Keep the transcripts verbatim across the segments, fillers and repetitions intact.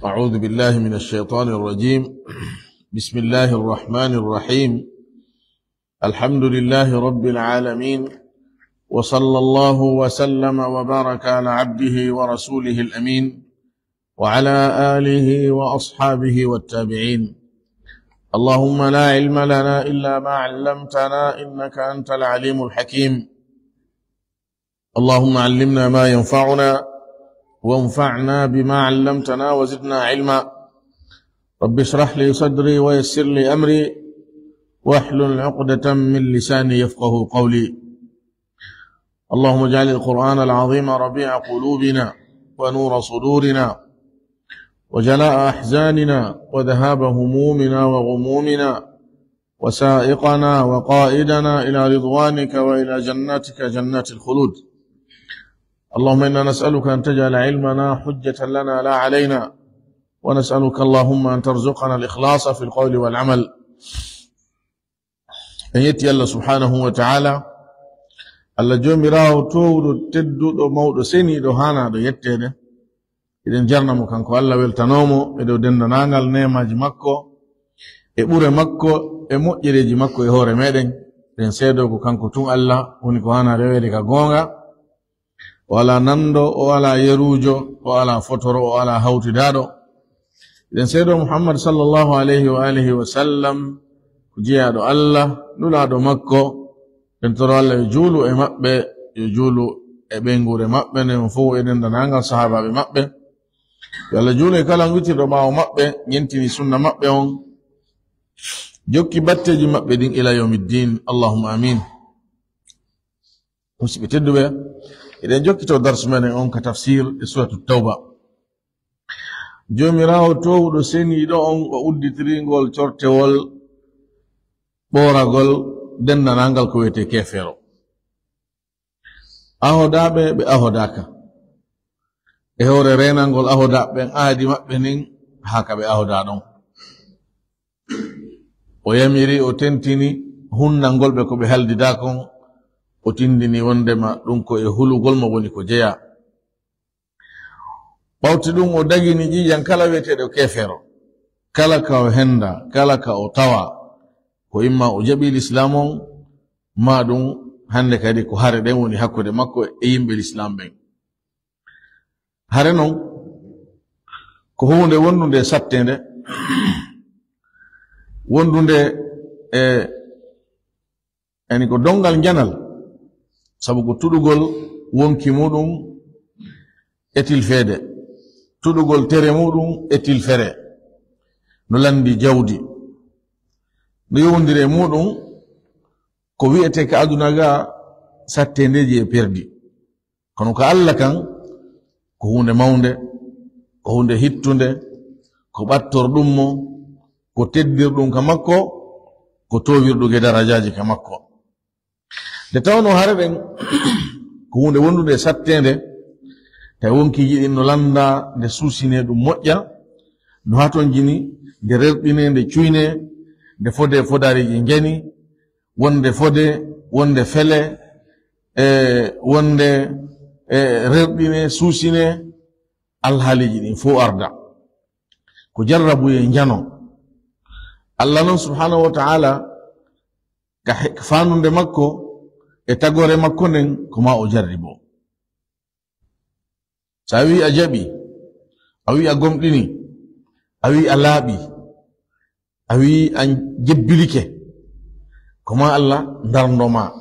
أعوذ بالله من الشيطان الرجيم. بسم الله الرحمن الرحيم. الحمد لله رب العالمين، وصلى الله وسلم وبارك على عبده ورسوله الأمين، وعلى آله وأصحابه والتابعين. اللهم لا علم لنا إلا ما علمتنا إنك أنت العليم الحكيم. اللهم علمنا ما ينفعنا وانفعنا بما علمتنا وزدنا علما. رب اشرح لي صدري ويسر لي أمري واحلل عقدة من لساني يفقه قولي. اللهم اجعل القرآن العظيم ربيع قلوبنا ونور صدورنا وجلاء أحزاننا وذهاب همومنا وغمومنا وسائقنا وقائدنا إلى رضوانك وإلى جناتك جنات الخلود. اللهم إنا نسألك أن تجعل علمنا حجة لنا لا علينا، ونسألك اللهم أن ترزقنا الإخلاص في القول والعمل. En yetti Allah subhanahu wa ta'ala, Allah joomiraawo toowuɗo, tedduɗo, mawɗo, seniiɗo, haanaaɗo yetteede. Eɗen jarna mo kanko Allah, weltanoo mo e dow denndaangal neemaaji makko, e ɓure makko, e moƴƴereeji makko e hoore meɗen. Eɗen seedoo ko kanko tun Allah woni ko haanaa reweede ka goonga. O alaa nanndo, o alaa yeruujo, o alaa fotoro, o alaa hawtidaaɗo. Eɗen seedoo Muhammad sallallahu alayhi wa alihi wa sallam ko jeyaaɗo Allah, nulaaɗo makko. Eɗen toroo Allah yo juulu e maɓɓe, yo juulu e ɓeynguure maɓɓe nden fow e denndaangal sahaabaaɓe maɓɓe. Yo Allah juulu e kala on witirɗo ɓaawo maɓɓe, ɲentini sunna maɓɓe on, jokki batteeji maɓɓe ɗin ila yawmiddin. Allahumma amin. Musidɓe tedduɓe, eɗen jokkito darsu meɗen on ka tafsir e suratu Tawba. Joomiraawo toowuɗo seniiɗo on o udditiri ngol cortewol ɓooragol denndaangal ko wiyetee keefeero. Ahodaaɓe ɓe ahodaaka. E hoore reenangol ahodaaɓe ɓen aadi maɓɓe nin haa ka ɓe ahodaa ɗon. O yamiri, o tentini hunnangol ɓe ko ɓe haldidaa kon, o tindini wondema ɗum ko e hulugol mo woni ko jeyaa. Ɓawti ɗum, o dagini ƴiiƴan kala wi'eteeɗo keefeero, kala ka o henndaa, kala ka o tawaa, ko imma o jaɓii Lislaam on, maa ɗum hannde kadi ko hare ɗen woni hakkunde makko e yimɓe Lislaam ɓen. Hare non, ko huunde wondunde e satteende, wondunde e, yani ko donngal njanal, sabu ko tuɗugol wonki muɗum e tilfeede, tuɗugol tere muɗum e tilfere, no lanndi jawdi, no yowondiri e muɗum ko wi'etee ka aduna ga satteendeeji e perdi. Kono ka Alla kan, ko huunde mawnde, ko huunde hittunde, ko ɓattorɗum mo, ko teddirɗum ka makko, ko toowirɗum e darajaaji ka makko. Nde tawnoo hare ɗen, ko huunde wondunde e satteende, tawi wonkiiji ɗin no lannda nde suusinee ɗum moƴƴa, no hatonjini, nde rerɗinee, nde cuynee, nde fodee fodaariiji njani, wonde fodee, wonde felee, e wonde, e rerɗinee, suusinee, alhaaliiji ɗin fow arda. Ko jarrabuyee njano. Alla non subhaanahu wa ta'ala, ka he-, ka faanunde makko e tagoore makko nden, ko maa o jarriboo. So a wi'i a jaɓii, a wi'i a gomɗinii, a wi'i a laaɓii, a wi'i a jebbilike, ko maa Alla ndarndoo maa.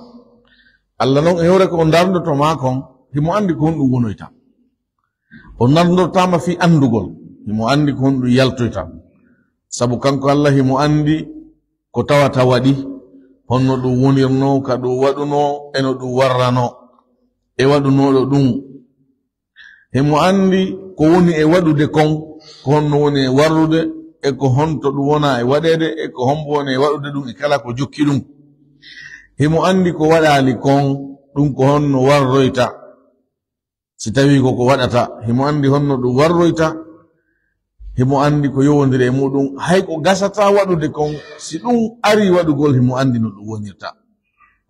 Alla non e hoore ko o ndarndoto maa kon, himo anndi ko honɗum wonoyta. O ndarndortaa ma fii anndugol, himo anndi ko honɗum yaltoyta. Sabu kanko Alla himo anndi ko tawata waɗi, honno ɗum wonirnoo, ka ɗum waɗunoo, e no ɗum warranoo, e waɗunooɗo ɗum. Himo anndi ko woni e waɗude kon, ko honno woni e warrude, e ko honto ɗum wona e waɗeede, e ko hombo woni e waɗude ɗum, e kala ko jokki ɗum. Himo anndi ko waɗaali kon, ɗum ko honno warroyta. Si tawii ko ko waɗata, himo anndi honno ɗum warroyta, himo anndi ko yowondiri e muɗum, hay ko gasata waɗude kon, si ɗum arii waɗugol, himo anndi no ɗum wonirta.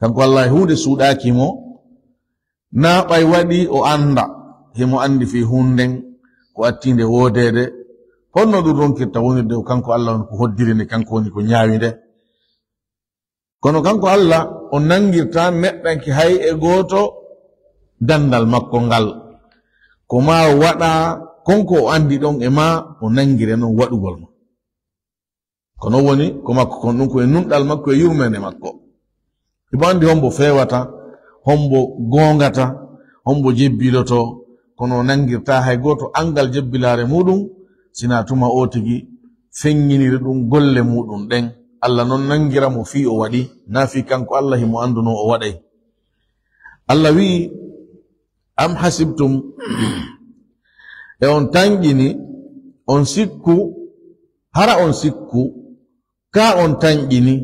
Kanko Alla, huunde suuɗaaki mo, Naa ɓay waɗi o annda, himo anndi fii huunde nden ko attiinde woodeede. Honno ɗum ronkirta wonirde ko kanko Allah on ko hoddiri nde, kanko woni ko ñaawi nde? Kono kanko Allah, o nanngirta neɗɗanke hay e gooto dandal makko ngal. Ko maa waɗa kon ko o anndi ɗon e maa, o nanngire non waɗugol ma. Kono woni ko makko kon, ɗum ko e nunɗal makko e yurmeende makko. Himo anndi hombo feewata, hombo goongata, hombo jebbiloto, kono o nanngirta hay gooto anngal jebbilaare muuɗum, sina tuma o tigi feññiniri ɗum golle muuɗum ɗen. Allah non nanngira mo fii o waɗi, naa fii kanko Allah himo annduno o waɗay. Allah wi'i, "Am hasibtum," e on tanƴini, on sikku, hara on sikku, ka on tanƴini,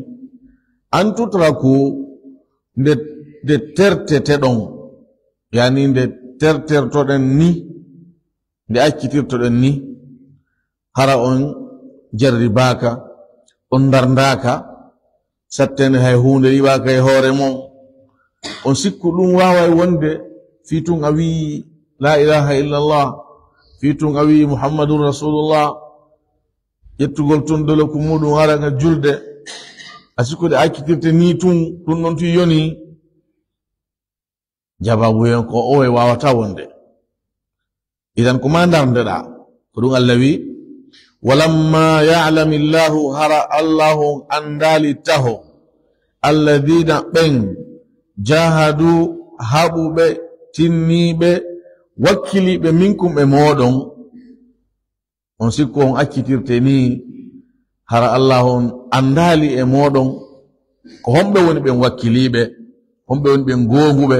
an tutraku, nde, nde terteteɗon, yani nde tertertoɗen ni, nde accitirtoɗen ni, hara on jarribaaka, on ndarndaaka, sattene hay huunde yiɓaaka e hoore mon. On sikku ɗum waaway wonde fii tun a wi'i, "La ilaha illallah," fii tun a wi'i, "Muhammadun Rasulullah," ƴettugol tun doloku muuɗum hara nga julde, a sikku ɗe accitirte ni tun, ɗum ɗon tun yoni? Jabaabu hen ko o e waawata wonde. Idan ko maa ndarndeɗaa, ko ɗum Allah wi, "Walamma ya'lamillahu," hara Allahu on anndaali taho, "alladina," ɓen, "jahadu," haɓuɓe, tinniiɓe, wakkiliiɓe, "minkum," e mooɗon. On sikku on accitirte ni, hara Allah on anndaali e mooɗon ko homɓe woni ɓen wakkiliiɓe, homɓe woni ɓen goonguɓe,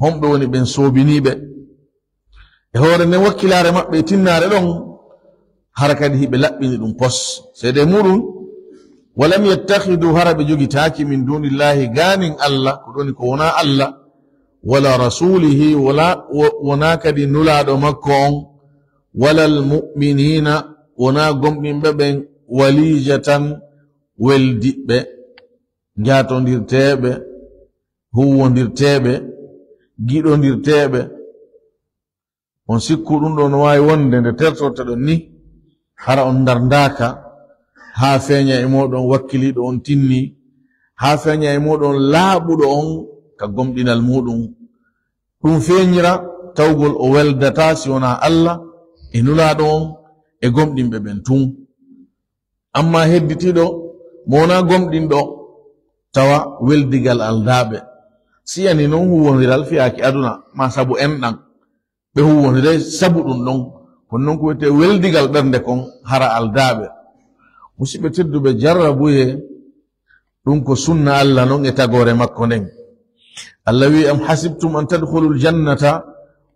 homɓe woni ɓen soobiniiɓe. E hoore nden wakkilaare maɓɓe e tinnaare ɗon, hara kadi hiɓe laɓɓini ɗum pos. Seede muuɗum, "Walam yattakhidu," hara ɓe jogitaaki, "min dunillahi," gaanin Allah, ko ɗoni ko wonaa Allah, "wala rasulihi," wala, wo-, wonaa kadi nulaaɗo makko on, "walal mu'minina," wonaa gomɗinɓe ɓen, "walijatan," weldiɓɓe, njaatondirteeɓe, huwwondirteeɓe, giɗondirteeɓe. On sikku ɗum ɗo no waawi wonde nde tertorteɗon ni, hara on ndarndaaka, haa feeña e mooɗon wakkiliiɗo on tinni, haa feeña e mooɗon laaɓuɗo on ka gomɗinal muuɗum. Ɗum feeñira tawgol o weldataa si wonaa Allah e nulaaɗo on e gomɗinɓe ɓen tun. Amma hedditiiɗo mo wonaa gomɗinɗo, tawa weldigal aldaaɓe. Si yani non huwwondiral fiyaaki aduna, maa sabu enɗan, ɓe huwwondire sabu ɗum ɗon. Kono non ko wiyetee weldigal ɓernde kon, hara aldaaɓe. Musidɓe tedduɓe, jarrabuyee, ɗum ko sunna Allah non e tagoore makko nden. Allah wi'i, "Am hasibtum an tadkhulul jannata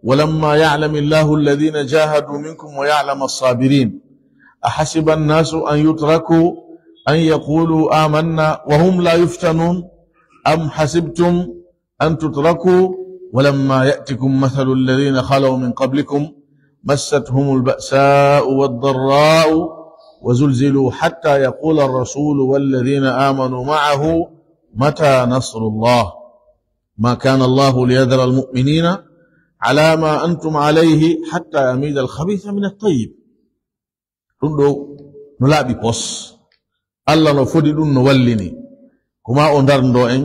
walamma ya'lamillahu alladhina jahadu minkum wa ya'lamas sabirin. Ahasiban nasu an yutraku an yaqulu amanna wa hum la yuftanun. Am hasibtum an tutraku walamma ya'tikum mathalul ladhina khalaw min qablikum massathumul ba'sa'u wad darra'u wa zulzilu hatta yaqula ar-rasulu wal ladhina amanu ma'ahu mata nasrullah. Ma kana Allahu liyadhara al-mu'minina ala ma antum alayhi hatta yamiza al-khabitha min at-tayyib." Ɗum ɗo no laaɓi pos. Allah no fodi ɗum, no wallini. Ko maa o ndarndoo en,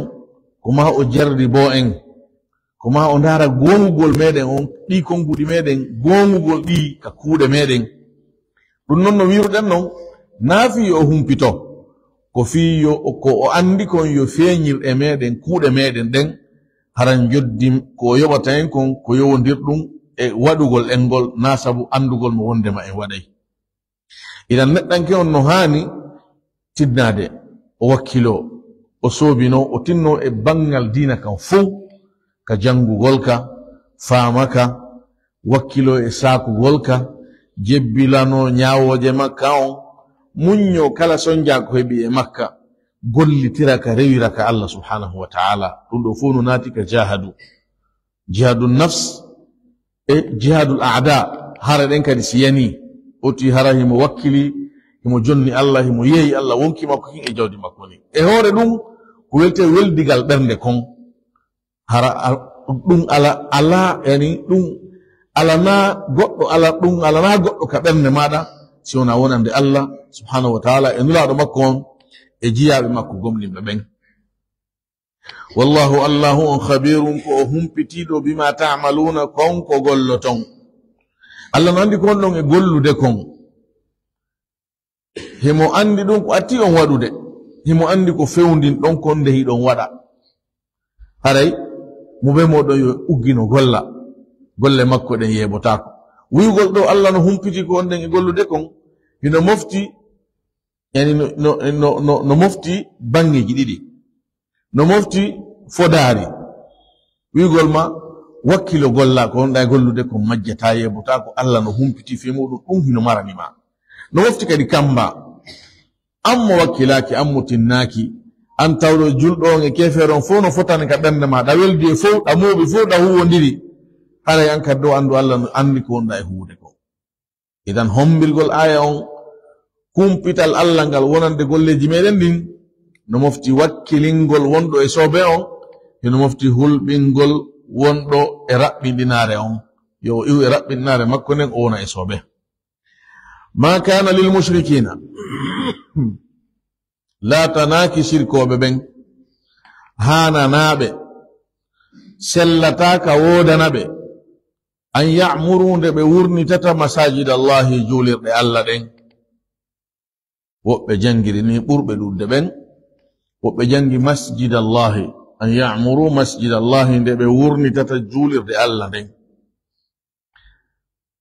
ko maa o jarriboo en, ko maa o ndaara goongugol meɗen on, ɗii konnguɗi meɗen, goongugol ɗii ka kuuɗe meɗen. Ɗum non no wiiruɗen non, naa fii yo o humpito, ko fii yo o, ko o anndi kon yo feeñir e meɗen kuuɗe meɗen ɗen, hara njoddi ko o yoɓata en kon ko yowondirɗum e waɗugol en ngol, naa sabu anndugol mo wondema en waɗay. Idan neɗɗanke on no haani tinnaade, o wakkiloo, o soobinoo, o tinnoo e banngal diina kan fow, ka janngugol ka, faama ka, wakkiloo e saakugol ka, jebbilanoo ñaawooje makka on, muññoo kala sonjaa ko heɓi e makka, gollitira ka, rewira ka Allah subhanahu wa ta'ala. Ɗum ɗo fow no naati ka jahadu. Jihadu nafs e jihadul a'da, hare ɗen kadi si yani, oti hara himo wakkili, himo jonni Allah, himo yeeyi Allah, wonki makko kin e jawdi makko ni. E hoore ɗum, ko wiyetee weldigal ɓernde kon, hara a-, Ɗum ala, ala, yani, ɗum alanaa goɗɗo, ala, ɗum alanaa goɗɗo ka ɓernde maaɗa, si wonaa wonande Allah subhanahu wa ta'ala e Nulaaɗo makko on, e jiyaaɓe makko gomɗinɓe ɓen. Wallahu, Allahu on, khabirun, ko o humpitiiɗo, bima ta'maluna, kon ko golloton. Allah no anndi ko on ɗon e gollude kon. Himo anndi ɗum ko atti on waɗude. Himo anndi ko fewndin ɗon kon nde hiɗon waɗa. Haray, mo be mooɗon yo uggino golla. Golle makko ɗen yeebotaako. Wi'ugol ɗo Allah no humpiti ko on ɗen e gollude kon, hino mofti, yani no, no, no, no, no mofti baŋŋeeji ɗiɗi. No mofti fodaari. Wi'ugol ma, wakkilo golla ko on ɗa e gollude kon majjataa yeebotaako, Allah no humpiti fii muɗum, ɗum hino marani ma. No mofti kadi kamba. An mo wakkilaaki, an mo tinnaaki, an tawɗo julɗo on e keefeero on fow no fotani ka ɓernde ma, ɗa weldi e fow, ɗa mooɓi fow, ɗa huuwondiri. Haray an kadi ɗo anndu Allah no anndi ko wonɗa e huuwude kon. Idan, hombirgol aaya on, kumpital Allah ngal wonande golleeji meɗen ɗin, no mofti wakkilingol wonɗo e soobee on, hino mofti hulɓingol wonɗo e raɓɓinɗinaare on. Yo o iwu e raɓɓinɗinaare makko nden, o wona e soobee. Ma kana lil mushrikina, laatanaaki sirkooɓe ɓen, haananaaɓe, sellataa ka woodana ɓe, an ya'muru, nde ɓe wurnitata masajid Allahi, juulirɗe Allah ɗen. Woɓɓe jangiri ni ɓurɓe ɗuuɗude ɓen, woɓɓe jangi masjid Allahi, an ya'muru masjid Allahi, nde ɓe wurnitata juulirde Allah nden.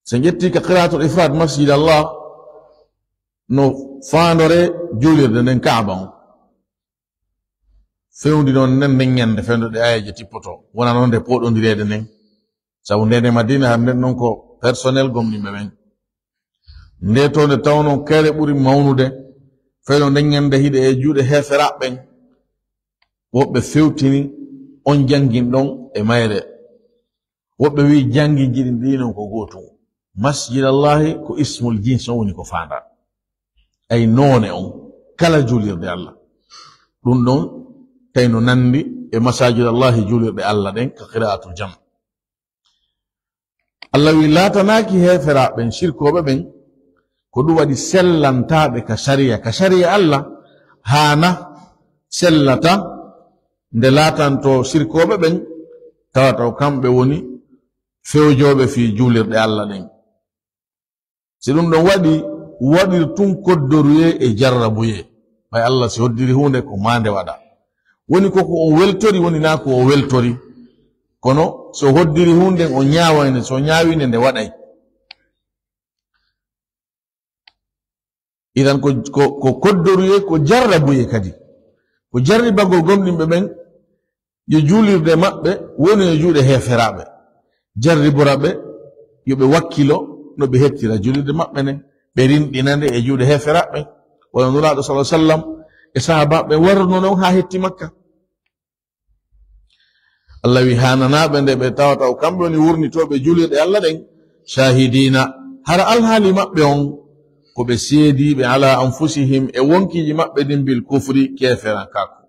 So en ƴetti ka qiraatul ifrad, masjid Allah no faandore juulirde nden, Kaaba on. Fewndi noon nden, nden ñande fewndo ɗe aayeeje tippoto, wona noon nde pooɗondireede nden. Sabu nde nde Madina, har nden noon ko personnel gomɗinɓe ɓen. Nde to nde tawno kere ɓuri mawnude, fewndo nden ñande hiɗe e juuɗe heeferaaɓe ɓen. Woɓɓe fewtini on jangin ɗon e mayre. Woɓɓe wi'i jangiji ɗin ɗi non ko gootum. Masjid Allahi ko ismul jins, on woni ko faandaa. Ay noone on, kala juulirde Allah. Ɗum ɗon tawi no nandi e masajid Allahi, juulirɗe Allah ɗen, ka qira'atul jam. Allah wi laatanaaki heeferaaɓe ɓen, sirkooɓe ɓen, ko ɗum waɗi sellantaaɓe ka sariya, ka sariya Allah, haana sellata nde laatanto sirkooɓe ɓen, tawa taw kamɓe woni fewjooɓe fii juulirɗe Allah ɗen. Si ɗum ɗon waɗi, waɗir tun koddoruyee e jarrabuyee. Ɓay Allah si hoddiri huunde, ko maande waɗa. Woni ko ko o weltori, woni naa ko o weltori. Kono so hoddiri huunde, o ñaaway nde, so ñaawi nde, nde waɗay. Idan ko, ko, ko koddoruyee, ko jarrabuyee kadi. Ko jarribagol gomɗinɓe ɓen, yo juulirde maɓɓe wonu e juuɗe heeferaaɓe. Jarribora ɓe, yo ɓe wakkilo no ɓe hettira juulirde maɓɓe nden, ɓe rinɗina nde e juuɗe heeferaaɓe. Wano Nulaaɗo sallallahu alaihi wasallam e sahaabaaɓe warruno non haa hetti Makka. Allah wi haananaaɓe nde ɓe tawata ko kamɓe woni wurnitooɓe juulirɗe Allah ɗen, shahidina, hara alhaali maɓɓe on ko ɓe seediiɓe ala anfusihim e wonkiiji maɓɓe ɗin bil kufri, keeferankaaku.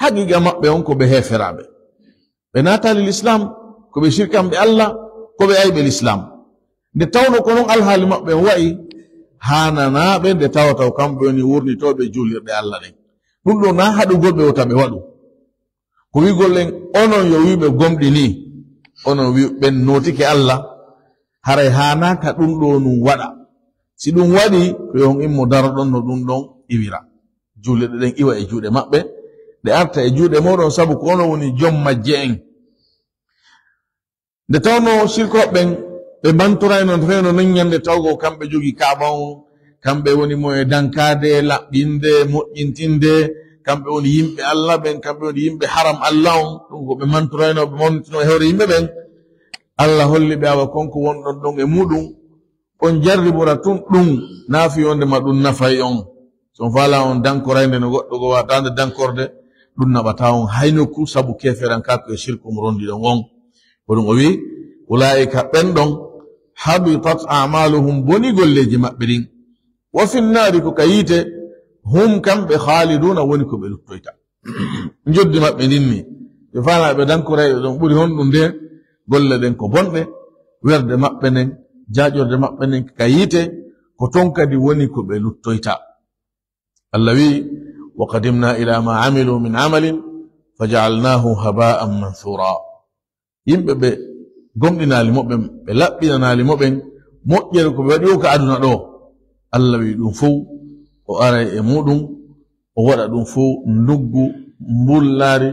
Haqiqa maɓɓe on ko ɓe heeferaaɓe. Ɓe naataali l'islam, ko ɓe shirkanɓe Allah, ko ɓe ayɓe l'islam. Nde tawno ko non alhaali maɓɓe on wa'i, haananaaɓe nde tawata ko kamɓe woni wurnitooɓe juulirɗe Allah ɗen. Ɗum ɗo na haɗugol ɓe wota ɓe waɗu. Ko wi'gol en, onon yo wi'ɓe gomɗini, onon wi'ɓe ɓen nootike Allah, haray haanaaka ɗum ɗo nun waɗa. Si ɗum waɗi, ko yo on immo daroɗon no ɗum ɗon iwira. Juulirɗe ɗen iwa e juuɗe maɓɓe, ɗe arta e juuɗe mooɗon, sabu ko onon woni jom majje en. Nde tawno sirkooɓe ɓen, ɓe mantorayno, no fewno non ñande tawgo kamɓe jogi Kaaba on, kamɓe woni mo e dankaade, laɓɓinde, moƴƴintinde, kamɓe woni yimɓe Allah ɓen, kamɓe woni yimɓe haram Allah on, ɗum ko ɓe mantorayno, ɓe mawnitino e hoore yimɓe ɓen. Allah holli ɓe awa kon ko wonɗon ɗon e muɗum, on jarribora tun ɗum, naafi wonde ma ɗum nafay on. So on faala on dankoraynde no goɗɗo goo waataande dankorde, ɗum naɓataa on hay nokku, sabu keeferankaaku e sirku mo rondiɗon on. Ko ɗum o wi'i, ulaa'ika ɓen ɗon, habitat a'maaluhum, boni golleeji maɓɓe ɗin. Wa fin naari, ko ka yiite, hum kamɓe, khaaliduuna, woni ko ɓe luttoyta. Njoddi maɓɓe ndin ni, Ɓe faala ɓe dankorayɓe ɗon ɓuri honɗum nde golle ɗen ko bonɗe, werde maɓɓe nden, jaaƴorde maɓɓe nden ka yiite, ko ton kadi woni ko ɓe luttoyta. Allah wi'i, "Wa qadimna ila ma amilu min amalin, fa ja'alnahu haba'an mansura." Yimɓe ɓe gomɗinaali mo ɓen, ɓe laɓɓinanaali mo ɓen, moƴƴere ko ɓe waɗi o ka aduna ɗo, Allah wi'i ɗum fow, o aray e muɗum, o waɗa ɗum fow nduggu, mbullaari,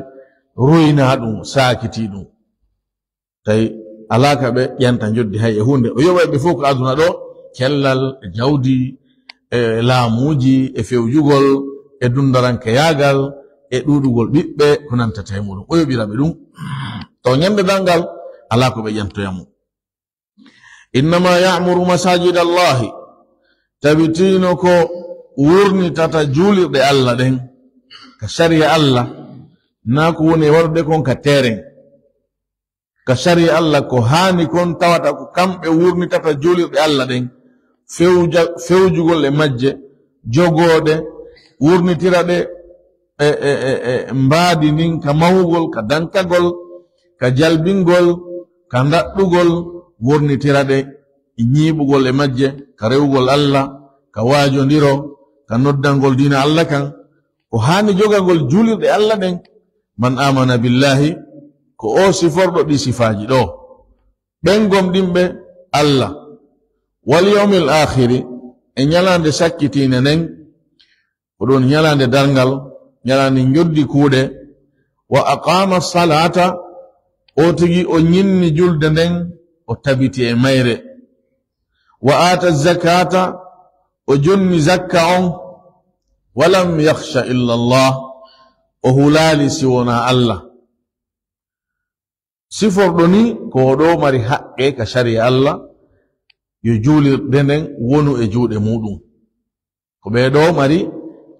roynaa ɗum, saakitii ɗum. Tawi alaa ka ɓe ƴanta njoddi hay e huunde. O yoɓay ɓe fow ko aduna ɗo, cellal, e jawdi, e laamuuji, e fewjugol, e dunndarankeyaagal, e ɗuuɗugol ɓiɓɓe, ko nantata e muɗum. O yoɓira ɓe ɗum. To ñande darngal, alaa ko ɓe ƴantoya mo. "Innama ya'muru masajida Allahi", tabitino ko wurnitata juulirɗe Allah ɗen, ka sariya Allah, naa ko woni e waɗude kon ka teeren. Ka sariya Allah ko haani kon tawata ko kamɓe wurnitata juulirɗe Allah ɗen, fewja-, fewjugol e majje, jogoode, wurnitira ɗe e, e, e, e mbaadi ndin ka mahugol, ka dankagol, ka jalbingol, ka ndaɗɗugol, wurnitira ɗe e ñiiɓugol e majje, ka rewugol Allah, ka waajondiro, ka noddangol diina Allah kan. Ko haani jogagol juulirɗe Allah ɗen, "Man amana billahi", ko o siforɗo ɗi sifaaji ɗo. Ɓen gomɗinɓe Allah, "wal yawmil akhiri", e ñalaande sakkitiinde nden, ko ɗon ñalaande darngal, ñalaande njoddi kuuɗe, "wa aqama salata", o tigi o ñinni julde nden, o tabiti e mayre, "wa ata zakata", o jonni zakka on, "wa lam yakhsha illa Allah", o hulaali si wonaa Allah. Siforɗo ni ko o ɗo mari haqqe ka sariya Allah, yo juulirɗe nden wonu e juuɗe muɗum. Ko ɓee ɗo mari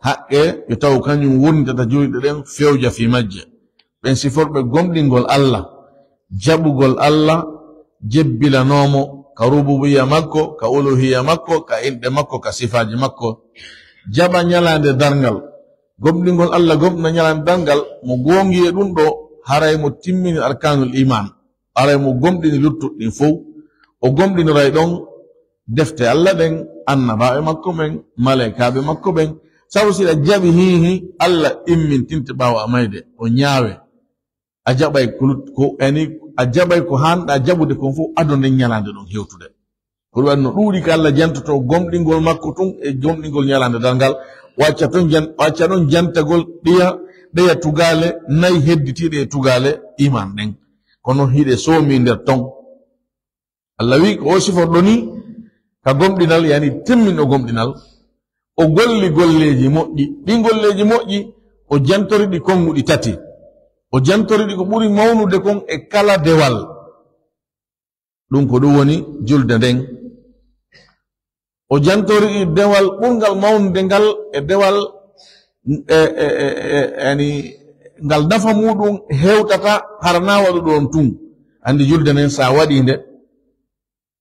haqqe yo taw kañum wurnitata juulirɗe ɗen fewja fii majje. Ɓen siforɓe gomɗingol Allah, jaɓugol Allah, jebbilanoomo ka rububiya makko, ka uluhiya makko, ka inɗe makko, ka sifaaji makko. Jaɓa ñalaande darngal. Gomɗingol Allah, gomɗina ñalaande darngal, mo goongi e ɗum ɗo, haray mo timmini arkaanul iman, haray mo gomɗini luttuɗi ɗin fow. O gomɗinoray ɗon defte Allah ɗen, annabaaɓe makko ɓen, malaykaaɓe makko ɓen. Sabu si ɗa jaɓi hiihi, Allah immintinte ɓaawo a mayde, o ñaawe. A jaɓay ko lut-, ko, yani, a jaɓay ko haanɗa jaɓude kon fow ado nden ñalaande ɗon hewtude. Ko ɗum waɗi no ɗuuɗi ka Allah jantoto gomɗingol makko tun e gomɗingol ñalaande darngal. O acca ton jan-, o acca ɗon jantagol ɗiya, ɗeya tugaale nayi hedditiiɗe e tugaale iman ɗen. Kono hiɗe soomi nder ton. Allah wi'i ko o siforɗo ni ka gomɗinal, yani timminɗo gomɗinal. O golli golleeji moƴƴi. Ɗin golleeji moƴƴi, o jantori ɗi konnguɗi tati. O jantori ɗi ko ɓuri mawnude kon e kala dewal. Ɗum ko ɗum woni julde nden. O jantori dewal ɓurngal mawnude ngal e dewal, e, e, e, e, yani, ngal nafa muɗum hewtata hara na waɗuɗo on tun. Anndi julde nden sa waɗi nde,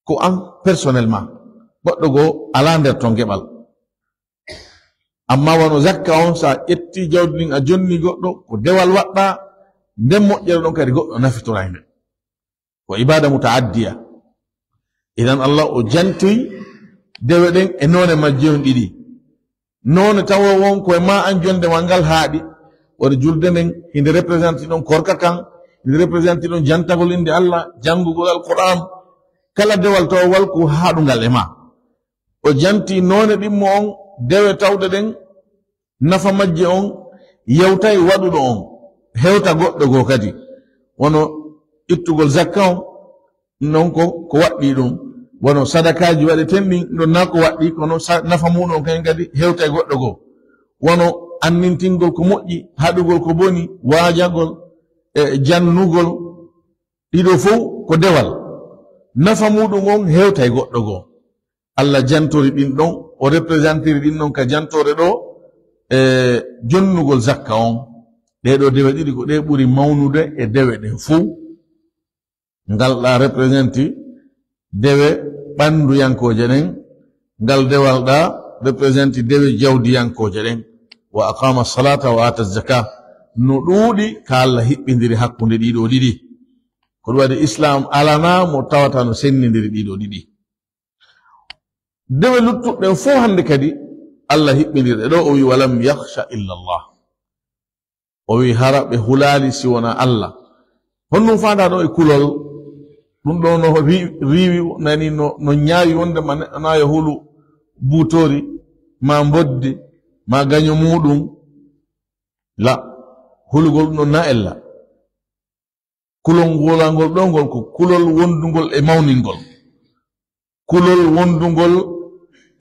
ko an personnellement. Goɗɗo goo alaa nder ton geɓal. Amma wano zakka on, sa ƴetti jawdi ndin a jonni goɗɗo, ko dewal waɗɗa, nden moƴƴere ɗon kadi goɗɗo nafitoray nde. Ko ibada mutaaddiya. Idan Allah o jantoyi dewe ɗen e noone majje on ɗiɗi. Noone tawo won ko e ma an jonde ma ngal haaɗi. Woni julde nden, hinde representi ɗon korka kan, hinde representi ɗon jantagol innde Allah, janngugol Alqur'an. Kala dewal tawo wal ko haaɗungal e ma. O janti noone ɗimmo on, dewe tawɗe ɗen, nafa majje on, yewtay waɗuɗo on, hewta goɗɗo goo kadi. Wano ittugol zakka on, non ko, ko waɗɗii ɗum. Wano sadakaaji waɗeten ɗin, ɗon naa ko waɗɗii, kono sa-, nafa muɗum on kañum kadi hewtay goɗɗo goo. Wano annintingol ko moƴƴi, haɗugol ko boni, waajagol, e jannugol, ɗiɗo fow ko dewal. Nafa muɗum on hewtay goɗɗo goo. Allah jantori ɗin ɗon, o representiri ɗin ɗon ka jantoore ɗo, e jonnugol zakka on. Ɗee ɗoo dewe ɗiɗi ko ɗee ɓuri mawnude e dewe ɗen fow. Ngal ɗa representi dewe ɓannduyankooje ɗen, ngal dewal ɗa representi dewe jawdiyankooje ɗen. "Wa aqama salata wa ata zaka." no ɗuuɗi ka Allah hiɓɓindiri hakkunde ɗiɗo ɗiɗi. Ko ɗum waɗi Islam alanaa mo tawata no sennindiri ɗiɗo ɗiɗi. Dewe luttuɗe ɗen fof hannde kadi Allah hiɓɓindiri ɗe. Ɗo o wi, "Walam yakhsha illa Allah." O wi, "Hara ɓe hulaali si wonaa Allah." Honɗum faandaa ɗo e kulol? Ɗum ɗo no ri-, riiwi, nani no, no ñaawi wonde ma neɗɗo na yo hulu buutoori, ma mboddi, ma gaño muuɗum. La, hulugol ɗum ɗon na ella. Kulol ngolangol ɗo ngol ko kulol wondungol e mawningol. Kulol wondungol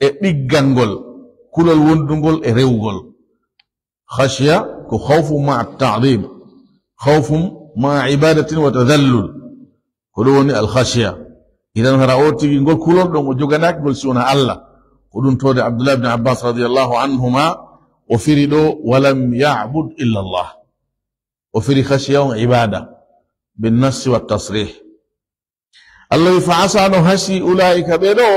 e ɗiggangol. Kulol wondungol e rewgol. Khashiya ko khawfu ma'a ta'zim. Khawfun ma'a ibadatin wa tadhallul. Ko ɗum woni al khashiya. Idan hara o tigi ngol kulol ɗon o joganaaki ngol si wonaa Allah. Ko ɗum tawde Abdullah ibn Abbas radiyallahu anhuma o firi ɗo, "Walam ya'bud illa Allah." O firi khashiya on ibada bin nassi wa tasrih. Allah wi, "Fa asa," no hasi, "ulaika," ɓe ɗo,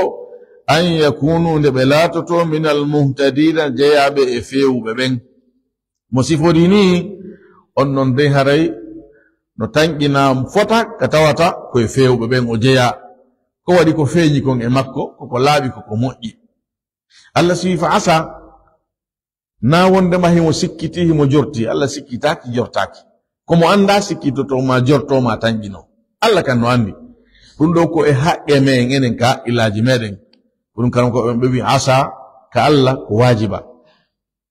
"an yakunu," nde ɓe laatoto, "min al muhtadina," jeyaaɓe e feewuɓe ɓen. Mo sifori ni, on non dey haray no tanƴina fota ka tawata ko e feewuɓe ɓen o jeyaa. Ko waɗi ko feeñi kon e makko, ko ko laaɓi, ko ko moƴƴi. Allah si wi, "Fa asa," na wonde ma himo sikkiti, himo jorti. Allah sikkitaaki, jortaaki. Ko mo anndaa sikkitoto ma, jorto ma, tanƴino. Allah kan no anndi. Ɗum ɗo ko e haqqe men enen ka haqqillaaji meɗen. Ko ɗum karam ko ɓe wi asa ka Allah ko waajiba.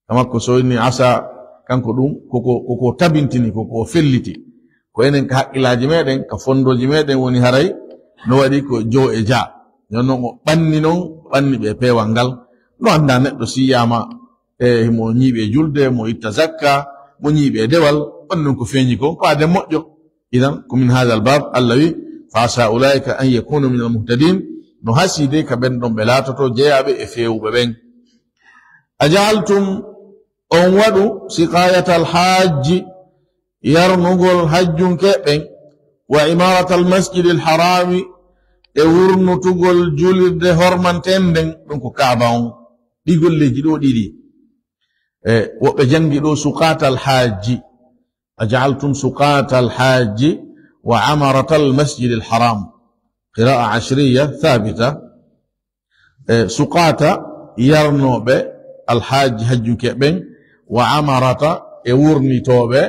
Kama ko so inni asa kanko ɗum koko, koko tabintini, koko felliti. Ko enen ka haqqillaaji meɗen, ka fondooji meɗen woni haray no waɗi ko jowo e jaa. Non non o ɓanni non, ɓanni ɓe peewal ngal. No anndaa neɗɗo si yiyaama e mo ñiiɓi e julde, mo itta zakka, mo ñiiɓi e dewal, on ɗum ko feeñi ko, ko aden moƴƴo. Idan, ko min hadha al bab, Allah wi, "Fa asa ulaika an yakunu min al muhtadin," no hasi de ka ɓen ɗon ɓe laatoto jeyaaɓe e feewuɓe ɓen. "Aja'altum," on waɗu, "siqayata al hajji," yarnugol hajjunke ɓen, "wa imarata al masjidi al harami," e wurnutugol julirde hormantenden, ɗum ko Kaaba on. Ɗi golleeji ɗo ɗiɗi. E, woɓɓe janngi ɗo suqata al hajji. "Aja'altum suqata al hajji wa amarata al masjidi al haram." Qira'a ashriya thabita. E, suqata yarnooɓe al hajji hajjunke ɓen, wa amarata e wurnitooɓe,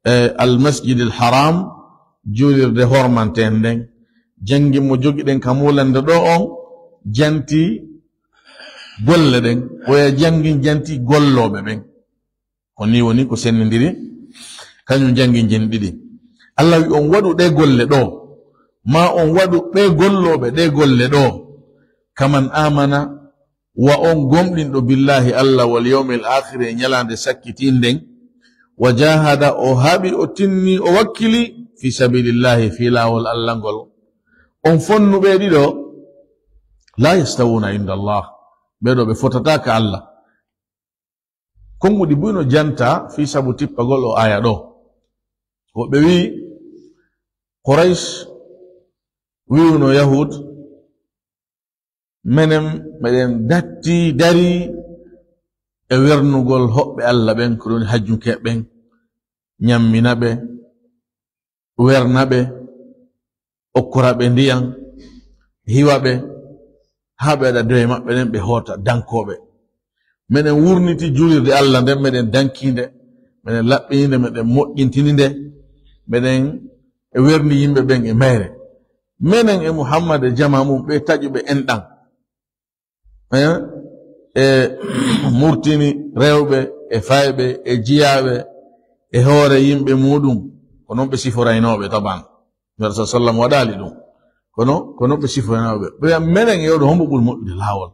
e, al masjidi al haram, juulirde hormanteen nden. Janngi mo jogiɗen ka muulande ɗo on, janti golle ɗen. Oya janngin janti gollooɓe ɓen. Ko ni woni ko sennindiri, kañum janngi jeni ɗiɗi. Allah wi on waɗu ɗe golle ɗo, ma on waɗu ɓe gollooɓe ɗe golle ɗo, kaman amana, wa on gomɗinɗo billahi Allah wal yawmil akhiri e ñalaande sakkitiinden, wa jahada o haɓi o tinni o wakkili fi sabilillahi fi laawol Allah ngol. On fonnuɓe ɗiɗo, la yastawuna inda Allah, ɓe ɗo ɓe fotata ka Allah. Konnguɗi buy no janta fii sabu tippagol o aya ɗo. Ko ɓe wi'i, Quraysh wi'uno Yahud, menen meɗen datti dari e wernugol hoɓɓe Allah ɓen, ko ɗum hajjunke ɓen, ñammina ɓe, werna ɓe, okkora ɓe ndiyam, hiwa ɓe, haa ɓe waɗa doye maɓɓe ɗen, ɓe hoota dankooɓe. Meɗen wurniti juulirde Allah nden, meɗen danki nde, meɗen laɓɓini nde, meɗen moƴƴintini nde, meɗen werni yimɓe ɓen e mayre. Menen e Muhammad e jamaa mum, ɓe taƴuɓe enɗan. Eh, e murtini rewɓe, e fayɓe, e jiyaaɓe, e hoore yimɓe muuɗum. Ko non ɓe siforaynooɓe, taban. Nabi sa sallam waɗaali ɗum. Kono, ko non ɓe siforaynooɓe. Ɓe wi'a, menen e oɗo, hombo ɓuri moƴƴude laawol?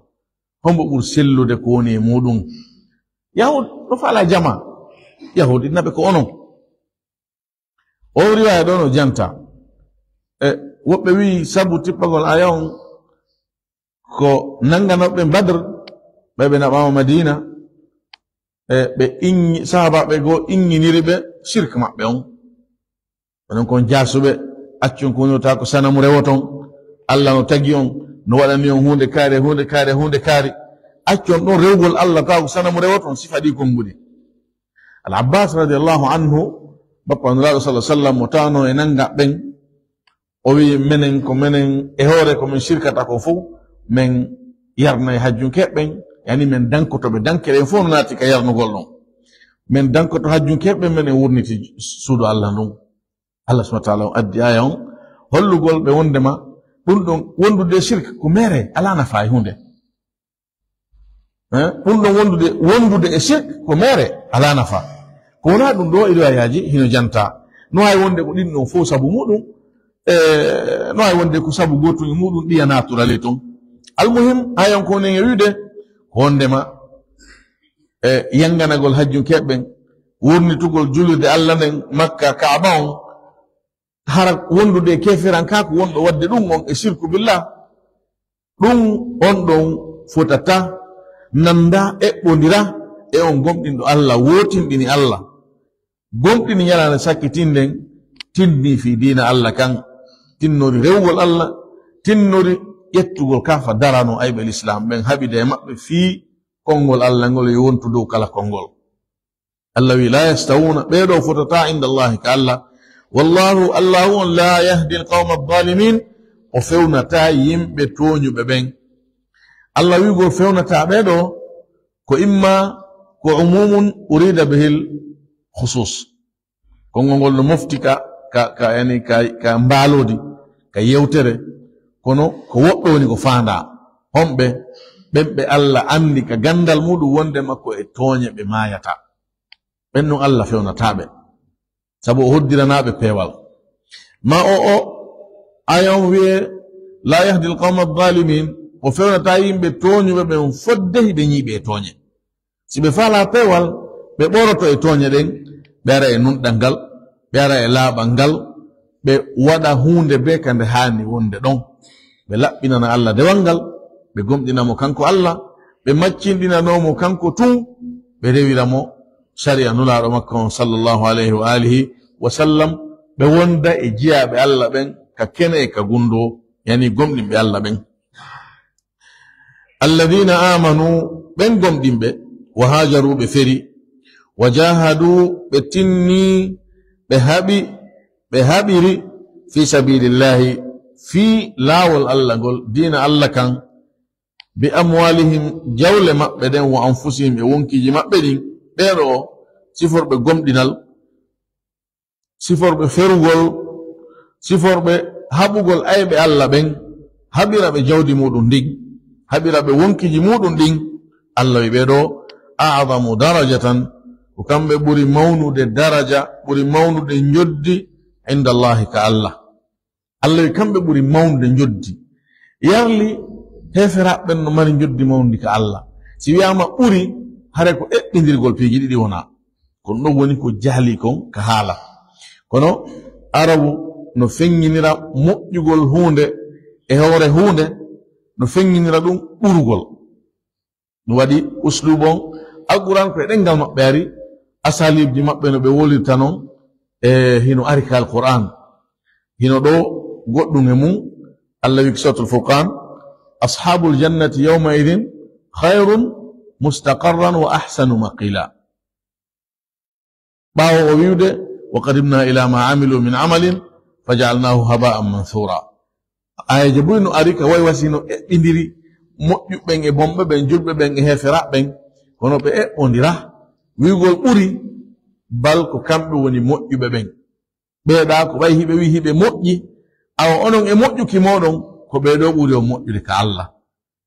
Hombo ɓuri sellude ko woni e muuɗum? Yahud, ɗo faala jama. Yahud, innaɓe ko onon. O riwaya ɗo no janta. E, woɓɓe wi'i sabu tippagol aya on ko nanganooɓe Badr, ɓe ɓe naɓaama Madina, e, ɓe inñi-, sahaabaaɓe goo inñiniri ɓe shirk maɓɓe on. Onon kon jaasuɓe, accon ko wonirta ko sanamu rewoton. Allah no tagi on, no waɗani on huunde kaari, huunde kaari, huunde kaari. Accon ɗon rewgol Allah tawa ko sanamu rewoton, sifa ɗi konnguɗi. Al Abbas radiyallahu anhu, bappa Nulaaɗo sallallahu alaihi wasallam, mo tawno e nanga ɓen, o wi, "Menen ko menen e hoore ko min shirkata ko fof, men yarnay hajjunkeeɓe ɓen, yani men dankoto ɓe, danke ɗen fof no naati ka yarnugol ɗon. Men dankoto hajjunkeeɓe ɓen, menen wurniti suudu Allah ndun." Allah subhanahu wa ta'ala on addi aya on hollugol ɓe wondema ɗum ɗon wondude e shirk ko mere, alaa nafa e hunde. Eh, ɗum ɗon wondude, wondude e shirk ko mere, alaa nafa. Ko wonaa ɗum ɗo, ido ayaaji hino janta. No hay wonde ko ɗin ɗon fof sabu muɗum, eh, no hay wonde ko sabu gotum e muɗum ɗiya naturale ton. Almuhim, ayan ko nen e wi'ude ko wondema, eh, yanganagol hajjunkeeɓe ɓen, wurnitugol julirde Allah nden Makka Kaaba on, hara wondude e keefirankaaku wonɗo waɗde ɗum on e shirku billah, ɗum on ɗon fotata, nanda, eɓɓondira e on gomɗinɗo Allah, wootinɗini Allah, gomɗini ñalaande sakkitinden, tinni fii diina Allah kan, tinnori rewugol Allah, tinnori ƴettugol kaafa darano ayɓe Lislaam ɓen, haɓida e maɓɓe fii konngol Allah ngol yo wontu dow kala konngol. Allah wi, "La yastawuna, ɓee ɗoo fotataa inda Allahi ka Allah. Wallahu, Allahu on, la yahdi alqawma adh-dhalimin, o fewnataa yimɓe tooñuɓe ɓen." Allah wi'ugol fewnataa ɓee ɗoo, ko imma ko umumun urida bihil khusus. Konngol ngol no mofti ka, ka, ka, yani ka, ka mbaaloodi, ka yewtere, kono ko woɗɗo woni ko faandaa. Homɓe? Ɓen ɓe Allah anndi ka ganndal muɗum wonde makko e tooñe ɓe maayata. Ɓen ɗon Allah fewnataaɓe, sabu o hoddiranaaɓe peewal. Ma o, o, aya on wi'e, "La yahdi alqawma adh-dhalimin", o fewnataa yimɓe tooñuɓe ɓen fodde hiɓe ñiiɓe e tooñe. Si ɓe faalaa peewal, ɓe ɓoroto e tooñe ɗen, ɓe ara e nunɗal ngal, ɓe ara e laaɓal ngal, ɓe waɗa huunde bee ka nde haani wonde ɗon. Ɓe laɓɓinana Allah dewal ngal, ɓe gomɗina mo kanko Allah, ɓe maccinɗinanoo mo kanko tun, ɓe rewira mo sariya Nulaaɗo makko on, sallallahu alayhi wa alihi wa sallam, ɓe wonda e jiyaaɓe Allah ɓen ka kene e ka gunndoo, yani gomɗinɓe Allah ɓen. Alladhina amanu, ɓen gomɗinɓe, wa hajaru, ɓe feri, wa jahadu, ɓe tinni, ɓe haɓi, ɓe haɓiri, fi sabilillahi, fii laawol Allah ngol, diina Allah kan, bi amwalihim, jawle maɓɓe ɗen, wa anfusihim, e wonkiiji maɓɓe ɗin, ɓee ɗoo siforɓe gomɗinal, siforɓe ferugol, siforɓe haɓugol ayɓe Allah ɓen, haɓira ɓe jawdi muɗum ndin, haɓira ɓe wonkiiji muɗum ɗin, Allah wi ɓee ɗoo, a'zamu darajatan, ko kamɓe ɓuri mawnude daraja, ɓuri mawnude njoddi, inda Allahi, ka Allah. Allah wi kamɓe ɓuri mawnude njoddi. Yarli heeferaaɓe ɓen no mari njoddi mawndi ka Allah. Si wiyaama ɓuri, hare ko eɓɓindirgol piiji ɗiɗi wonaa. Kono ɗum woni ko jahli kon ka haala. Kono Arabu no feññinira moƴƴugol huunde e hoore huunde, no feññinira ɗum ɓurugol. Ɗum waɗi usluubu on, Alqur'aan ko e ɗemngal maɓɓe ari, asaliibji maɓɓe no ɓe wolirta non, e hino ari ka Alqur'aan. Hino ɗoo goɗɗum e mum, Allah wi ka Suuratul Furqaan, "Ashaabul jannati yawma idhin khayrun mustaqarran wa ahsanu maqila." Ɓaawo o wi'ude, "Wa qadimna ila ma amilu min amalin faja'alnahu haba'an mansura." Aayeeje buy no ari ka way wasi no eɓɓindiri moƴƴuɓe ɓen e bonɓe ɓen, julɓe ɓen e heeferaaɓe ɓen, kono ɓe eɓɓondira. Wi'ugol ɓuri, bal ko kamɓe woni moƴƴuɓe ɓen. Ɓee ɗaa ko ɓay hiɓe wi'i hiɓe moƴƴi, awa onon e moƴƴuki mooɗon, ko ɓee ɗoo ɓuri on moƴƴude ka Allah.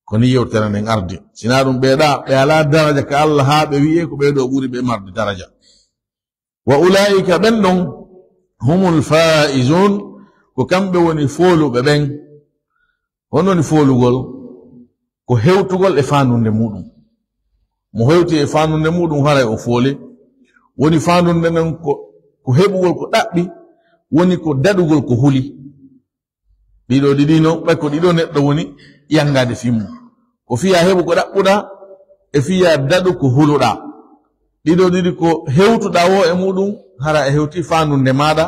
Ko ni yewtere nden ardi. Sinaa ɗum ɓee ɗaa, ɓe alaa daraja ka Allah haa ɓe wi'e ko ɓee ɗoo ɓuri ɓe marde daraja. Wa ulaa'ika, ɓen ɗon, humul faa'izun, ko kamɓe woni fooluɓe ɓen. Honno woni foolugol? Ko hewtugol e faandunde muɗum. Mo hewti e faandunde muɗum, haray o fooli. Woni faandunde nden ko, ko heɓugol ko ɗaɓɓi, woni ko daɗugol ko huli. Ɗiɗo ɗiɗi non, ɓay ko ɗiɗo neɗɗo woni yangaade fii mum. Ko fiya heɓu ko ɗaɓɓuɗaa, e fiya daɗu ko huluɗaa. Ɗiɗo ɗiɗi ko hewtuɗaa wo e muɗum, hara e hewti faandunde maaɗa,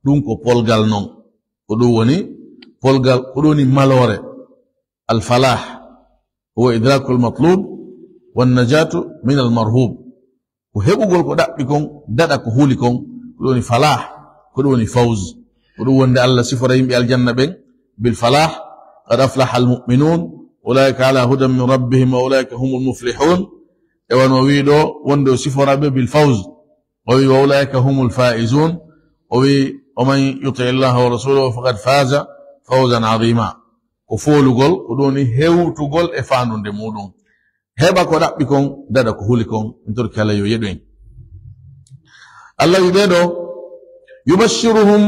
ɗum ko polgal non. Ko ɗum woni polgal, ko ɗum woni maloore. Al falah huwa idrakul matlub wan najatu min al marhub. Ko heɓugol ko ɗaɓɓi kon, daɗa ko huli kon, ko ɗum woni falah, ko ɗum woni fawz. Ko ɗum wonde Allah sifora yimɓe aljanna ɓen bil falah, qad aflaha al mu'minun, ulaika ala hudan min rabbihim wa ulaika humul muflihun. E wano o wi ɗo, wonde o sifora ɓe bil fawz. O wi, "Wa ulaika humul faizun." O wi, "Wa man yuti illaha wa rasulahu faqad faza fawzan azima." Ko foolugol, ko ɗum woni hewtugol e faandude muɗum. Heɓa ko ɗaɓɓi kon, daɗa ko huli kon, en torki Allah yo yeɗu en. Allah wi ɓe ɗo, "Yubashshiruhum",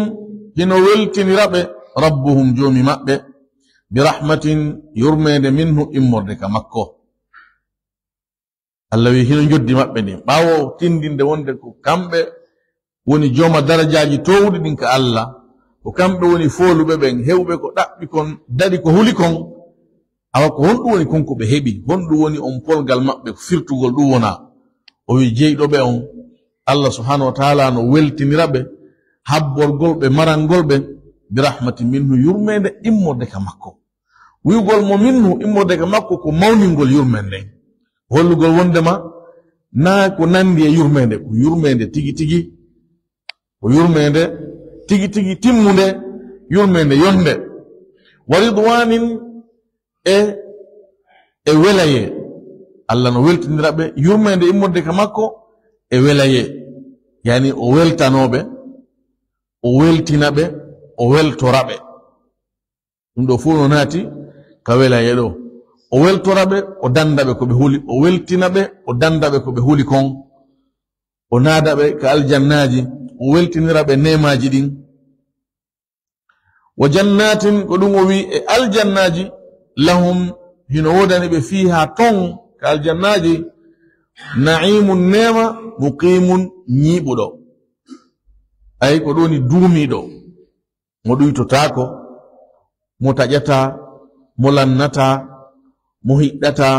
hino weltinira ɓe, "Rabbuhum", Joomi maɓɓe, "bi rahmatin", yurmeende, "minhu", immorde ka makko. Allah wi hino njoddi maɓɓe ndin. Ɓaawo tindinde wonde ko kamɓe woni jooma darajaaji toowuɗi ɗin ka Allah, ko kamɓe woni fooluɓe ɓen, heɓuɓe ko ɗaɓɓi kon, daɗi ko huli kon. Awa ko honɗum woni kon ko ɓe heɓi? Honɗum woni on polgal maɓɓe, ko firtugol ɗum wona? O wi jeyɗo ɓe on, Allah subhanahu wa taala no weltinira ɓe, habborgol ɓe, marangol ɓe, bi rahmatin minhu, yurmeende immorde ka makko. Wi'ugol mo minhu, immorde ka makko, ko mawningol yurmeende nden. Hollugol wondema naa ko nandi e yurmeende, ko yurmeende tigi tigi, ko yurmeende tigi tigi timmunde, yurmeende yonde. Wa ridwanin, e, e welaye. Allah no weltinira ɓe yurmeende immorde ka makko e welaye. Yani o weltano ɓe, o weltina ɓe, o weltora ɓe. Ɗum ɗo fof no naati ka welaye ɗo. O weltora ɓe, o danda ɓe ko ɓe huli, o weltina ɓe, o danda ɓe ko ɓe huli kon. O naada ɓe ka aljannaaji, o weltinira ɓe neemaaji ɗin. Wa jannatin, ko ɗum o wi e aljannaaji, lahum, hino woodani ɓe fiiha ton ka aljannaaji, na'imun, neema, muqimun, ñiiɓuɗo. Ay, ko ɗum woni duumiiɗo. Mo ɗuytotaako, mo taƴataa, mo lannataa, mo hiɗɗataa.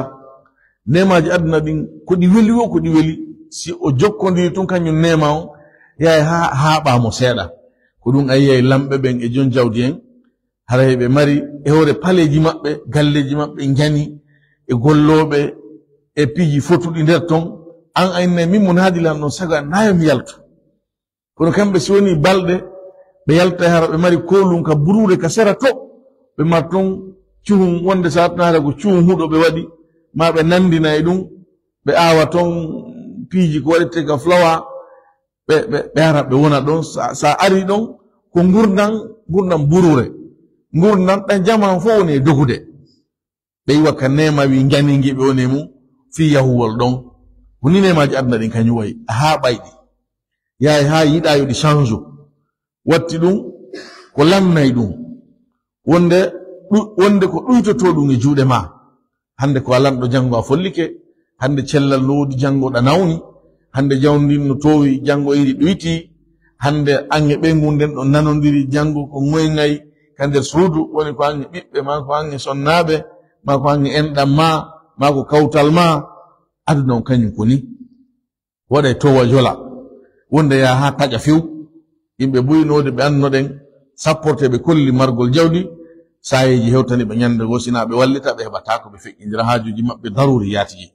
Neemaaji aduna ɗin, ko ɗi weli wo, ko ɗi weli. Si o jokkondiri tun kañum neema on, yahay haa haaɓaa mo seeɗa. Ko ɗum a yiyay lamɓe ɓen e jon jawdi en, hara heɓe mari e hoore paleeji maɓɓe, galleeji maɓɓe njani, e gollooɓe, e piiji fotuɗi nder ton. An a innay min mo naadi lan ɗon sago an naayo mi yaltu. Kono kamɓe, si woni balɗe, ɓe yaltay hara ɓe mari koolum ka buruure ka sera to, ɓe mar ton cuhum wonde sa tun hara ko cuhum huɗo ɓe waɗi, ma ɓe nandina e ɗum, ɓe aawa ton piiji ko waɗete ka flawa, ɓe, ɓe, ɓe ara ɓe wona ɗon. Sa, sa ari ɗon, ko ngurndan, ngurndan buruure. Ngurndan ɗan jaman fof woni e dogude. Ɓe iwa ka neema wi njaningi ɓe woni e mum fii yahuwol ɗon. Ko ni neemaaji aduna ɗin kañum wayi, a haaɓay ɗi. Yahay haa yiɗaa yo ɗi change. Watti ɗum ko lannay ɗum. Wonde ɗu-, wonde ko ɗuytotoo ɗum e juuɗe maa. Hannde ko a lanɗo, janngo a follike. Hannde cellal no woodi, janngo ɗa nawni. Hannde jawdi ndin no toowi, janngo iri ɗuyti. Hannde an e ɓeyngu nden ɗon nanondiri, janngo ko ŋoyŋay ka nder suudu, woni ko an e ɓiɓɓe maa, ko an e sonnaaɓe maa, ko an e enɗam maa, maa ko kawtal maa. Aduna on kañum ko ni. Waɗay towa jola. Wonde yaa haa taƴa few. Yimɓe buy noode ɓe annoɗen, sapporte ɓe kolli margol jawdi, saayeeji hewtani ɓe ñannde goo, sinaa ɓe wallita, ɓe heɓataa ko ɓe feƴƴindira haajuuji maɓɓe daruuri yaatiji.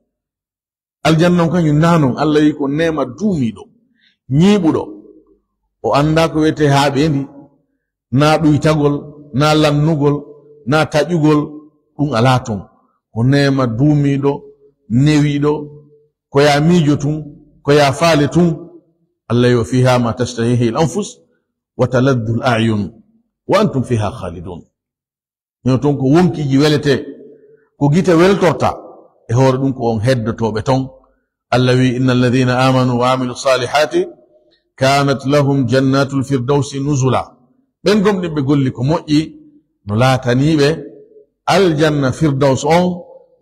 Aljanna on kañum naa non, Allah wi'i ko neema duumiiɗo, ñiiɓuɗo. O anndaa ko wiyetee haaɓeendi, naa ɗuytagol, naa lannugol, naa taƴugol, ɗum alaa ton. Ko neema duumiiɗo, newiiɗo, ko yaa miijo tun, ko yaa faale tun. Allah wi'i, "Wa fiha ma tashtahihi al-anfus, wa taladdu al-a'yun, wa antum fiha khalidun." Hino ton ko wonkiiji weletee, ko gite weltorta, e hoore ɗum ko on heddotooɓe ton. Allah wi'i, "Inna alladhina amanu wa amilu salihati kanat lahum jannatul firdawsi nuzula." Ɓen gomɗinɓe golli ko moƴƴi, no laataniiɓe aljanna firdaws on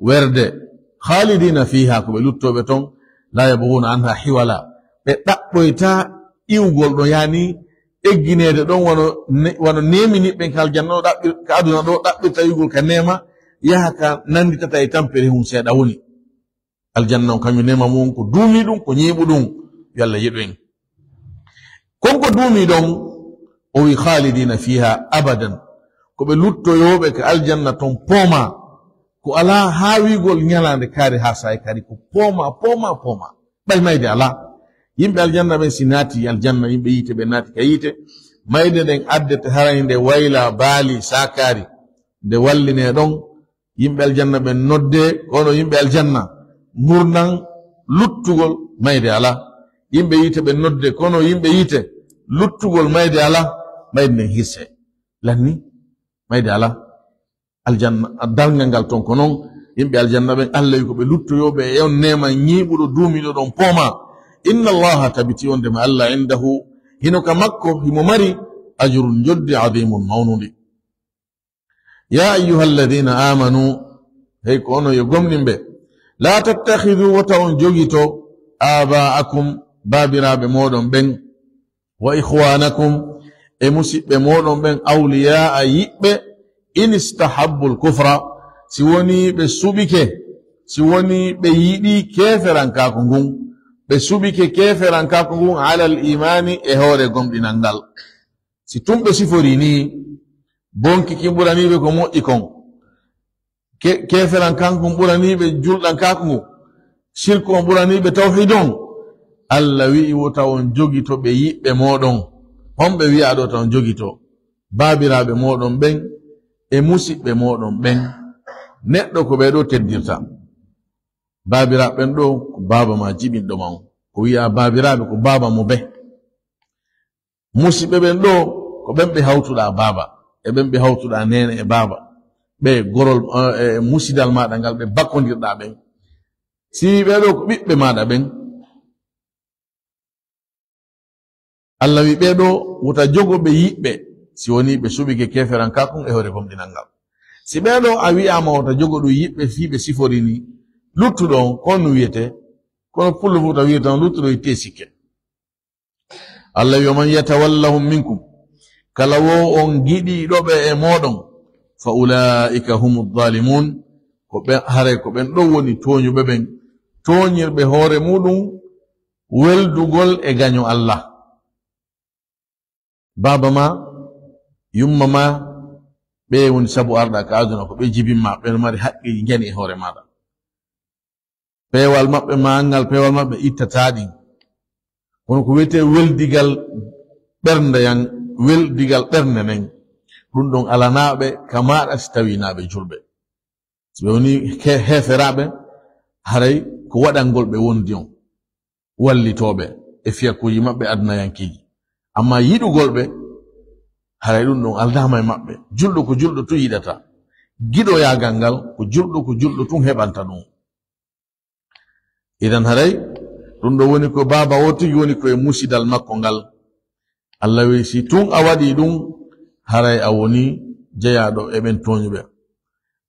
werde, khalidina fiha, ko ɓe luttooɓe ton, la yabghuna anha hiwala. Ɓe ɗaɓɓoyta iwgol ɗon, yani eggineede ɗon wano ne-, wano neeminiɓɓen ka aljanna ɗo ɗaɓɓir-, ka aduna ɗo ɗaɓɓirta iwgol ka neema, yaha ka nannditata e tampere hun seeɗa woni. Aljanna on kañum neema mum ko duumi ɗum, ko ñiiɓu ɗum. Yo Allah yeɗu en. Kon ko duumi ɗon, o wi khalidina fiha abadan. Ko ɓe luttoyooɓe ka aljanna ton pooma. Ko alaa haa wi'gol ñalaande kaari haa saa'i kaari, ko pooma, pooma, pooma. Ɓay mayde alaa. Yimɓe aljanna ɓen si naati aljanna, yimɓe yiite ɓe naati ka yiite, mayde nden addete haray nde wayla baali saakaari, nde wallinee ɗon. Yimɓe aljanna ɓen noddee, kono yimɓe aljanna ngurndan luttugol mayde alaa. Yimɓe yiite ɓen noddee, kono yimɓe yiite luttugol mayde alaa. Mayde nden hirsee. Lanni, mayde alaa. Aljanna, darngal ngal ton ko non. Yimɓe aljanna ɓen, Allah wi ko ɓe luttoyooɓe e on neema ñiiɓuɗo duumiiɗo ɗon poomaa. Inna Allaha, tabiti on de ma Allah, indahu, hino ka makko, himo mari ajrun, njoddi, azimun, mawnundi. Ya ayyuhalladhina amanu, hey ko onon yo gomɗinɓe, la tattakhidhu, wota on jogito, aba'akum, baabiraaɓe mooɗon ɓen, wa ikhwanakum, e musiɓɓe mooɗon ɓen, awliya'a, yiɓɓe, in istahabbul kufra, si wonii ɓe suɓike, si wonii ɓe yiɗi keeferankaaku ngun, ɓe suɓike keeferankaaku ngun alal imaani, e hoore gomɗinal ngal. Si tun ɓe siforii nii, bonki kin ɓuranii ɓe ko moƴƴi kon, ke-, keeferankaaku ngun ɓuranii ɓe julɗankaaku ngun, sirku on ɓuranii ɓe tawhiid on, Allah wi'i wota on jogito ɓe yiɓɓe mooɗon. Honɓe wi'aa ɗoo ta on jogito? Baabiraaɓe mooɗon ɓen e musiɓɓe mooɗon ɓen. Neɗɗo ko ɓee ɗoo teddirta. Baabiraaɓe ɓen ɗoo ko baaba maa jiɓinɗo maa on. Ko wi'aa baabiraaɓe ko baaba mo bee. Musiɓɓe ɓen ɗoo, ko ɓen ɓe hawtuɗaa baaba, e ɓen ɓe hawtuɗaa neene e baaba. Ɓe gorol, eh, e musidal maaɗa ngal ɓe bakkondirɗaa ɓen. Si ɓee ɗoo ko ɓiɓɓe maaɗa ɓen, Allah wi ɓee ɗoo wota jogo ɓe yiɓɓe, si wonii ɓe suɓike keeferankaaku e hoore gomɗinal ngal. Si ɓee ɗoo a wi'aama wota jogo ɗum yiɓɓe fii ɓe siforii nii, luttuɗo on, ko on wi'etee? Kono pullo Fuuta wi'ata on luttuɗo ittee sikke. Allah wi, "Wa man yatawallahum minkum," kala wo on giɗiiɗo ɓe e mooɗon, "fa ulaa'ika humu zaalimuun," ko ɓen, haray ko ɓen ɗon woni tooñuɓe ɓen, tooñirɓe hoore muuɗum weldugol e gaño Allah. Baaba maa, yumma maa, ɓe woni sabu arɗa ka aduna, ko ɓe jibin maa, ɓe no mari haqqeeji jani e hoore maaɗa. Peewal maɓɓe, maa anngal peewal maɓɓe ittataa ɗin. Kono ko wiyetee weldigal ɓernde yan, weldigal ɓernde nden, ɗum ɗon alanaa ɓe ka maaɗa si tawii naa ɓe julɓe. Si ɓe woni ke-, heeferaaɓe, haray ko waɗangol ɓe wondi on, wallitooɓe e fiyakuuji maɓɓe adunayankeeji. Ammaa yiɗugol ɓe, haray ɗum ɗon aldaama e maɓɓe. Julɗo ko julɗo tun yiɗata. Giɗoyaagal ngal, ko julɗo ko julɗo tun heɓanta ɗum. Idan haray, ɗum ɗo woni ko baaba o tigi woni ko e musidal makko ngal. Allah wi, si tun a waɗii ɗum, haray a woni jeyaaɗo e ɓen tooñuɓe.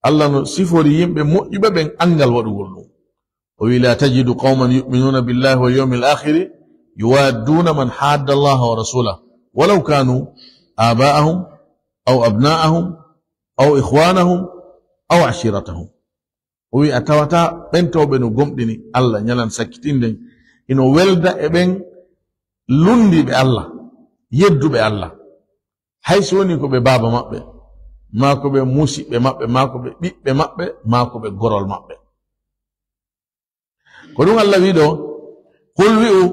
Allah no sifori yimɓe moƴƴuɓe ɓen anngal waɗugol ɗum. O wi, "La tajidu qawman yu'minuna billahi wal yawmil akhiri yuwadduna man hadda Allah wa rasulahu, walaw kanu aba'ahum aw abna'ahum aw ikhwanahum aw ashiratahum." O wi, "A tawataa ɓen tawɓe no gomɗini Allah ñalan sakkitinɗen, ino welda e ɓen lunndiiɓe Allah, yedduɓe Allah. Hay so woni ko ɓe baaba maɓɓe, maa ko ɓe musiɓɓe maɓɓe, maa ko ɓe ɓiɓɓe maɓɓe, maa ko ɓe gorol maɓɓe." Ko ɗum Allah wi ɗo, "Qul," wi'u,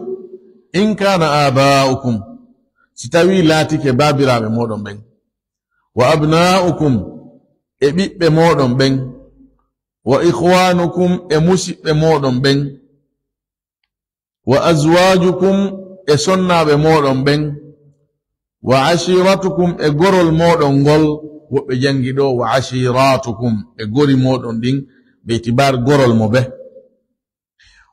"in kana aba'ukum," si tawi laatike baabiraaɓe mooɗon ɓen, "wa abna'ukum," e ɓiɓɓe mooɗon ɓen, "wa ikhwanukum," e musiɓɓe mooɗon ɓen, "wa azwajukum," e sonnaaɓe mooɗon ɓen, "wa ashiratukum," e gorol mooɗon ngol, woɓɓe janngi ɗo, "wa ashiratukum," e gori mooɗon ɗin, ɓe itibaar gorol mo be.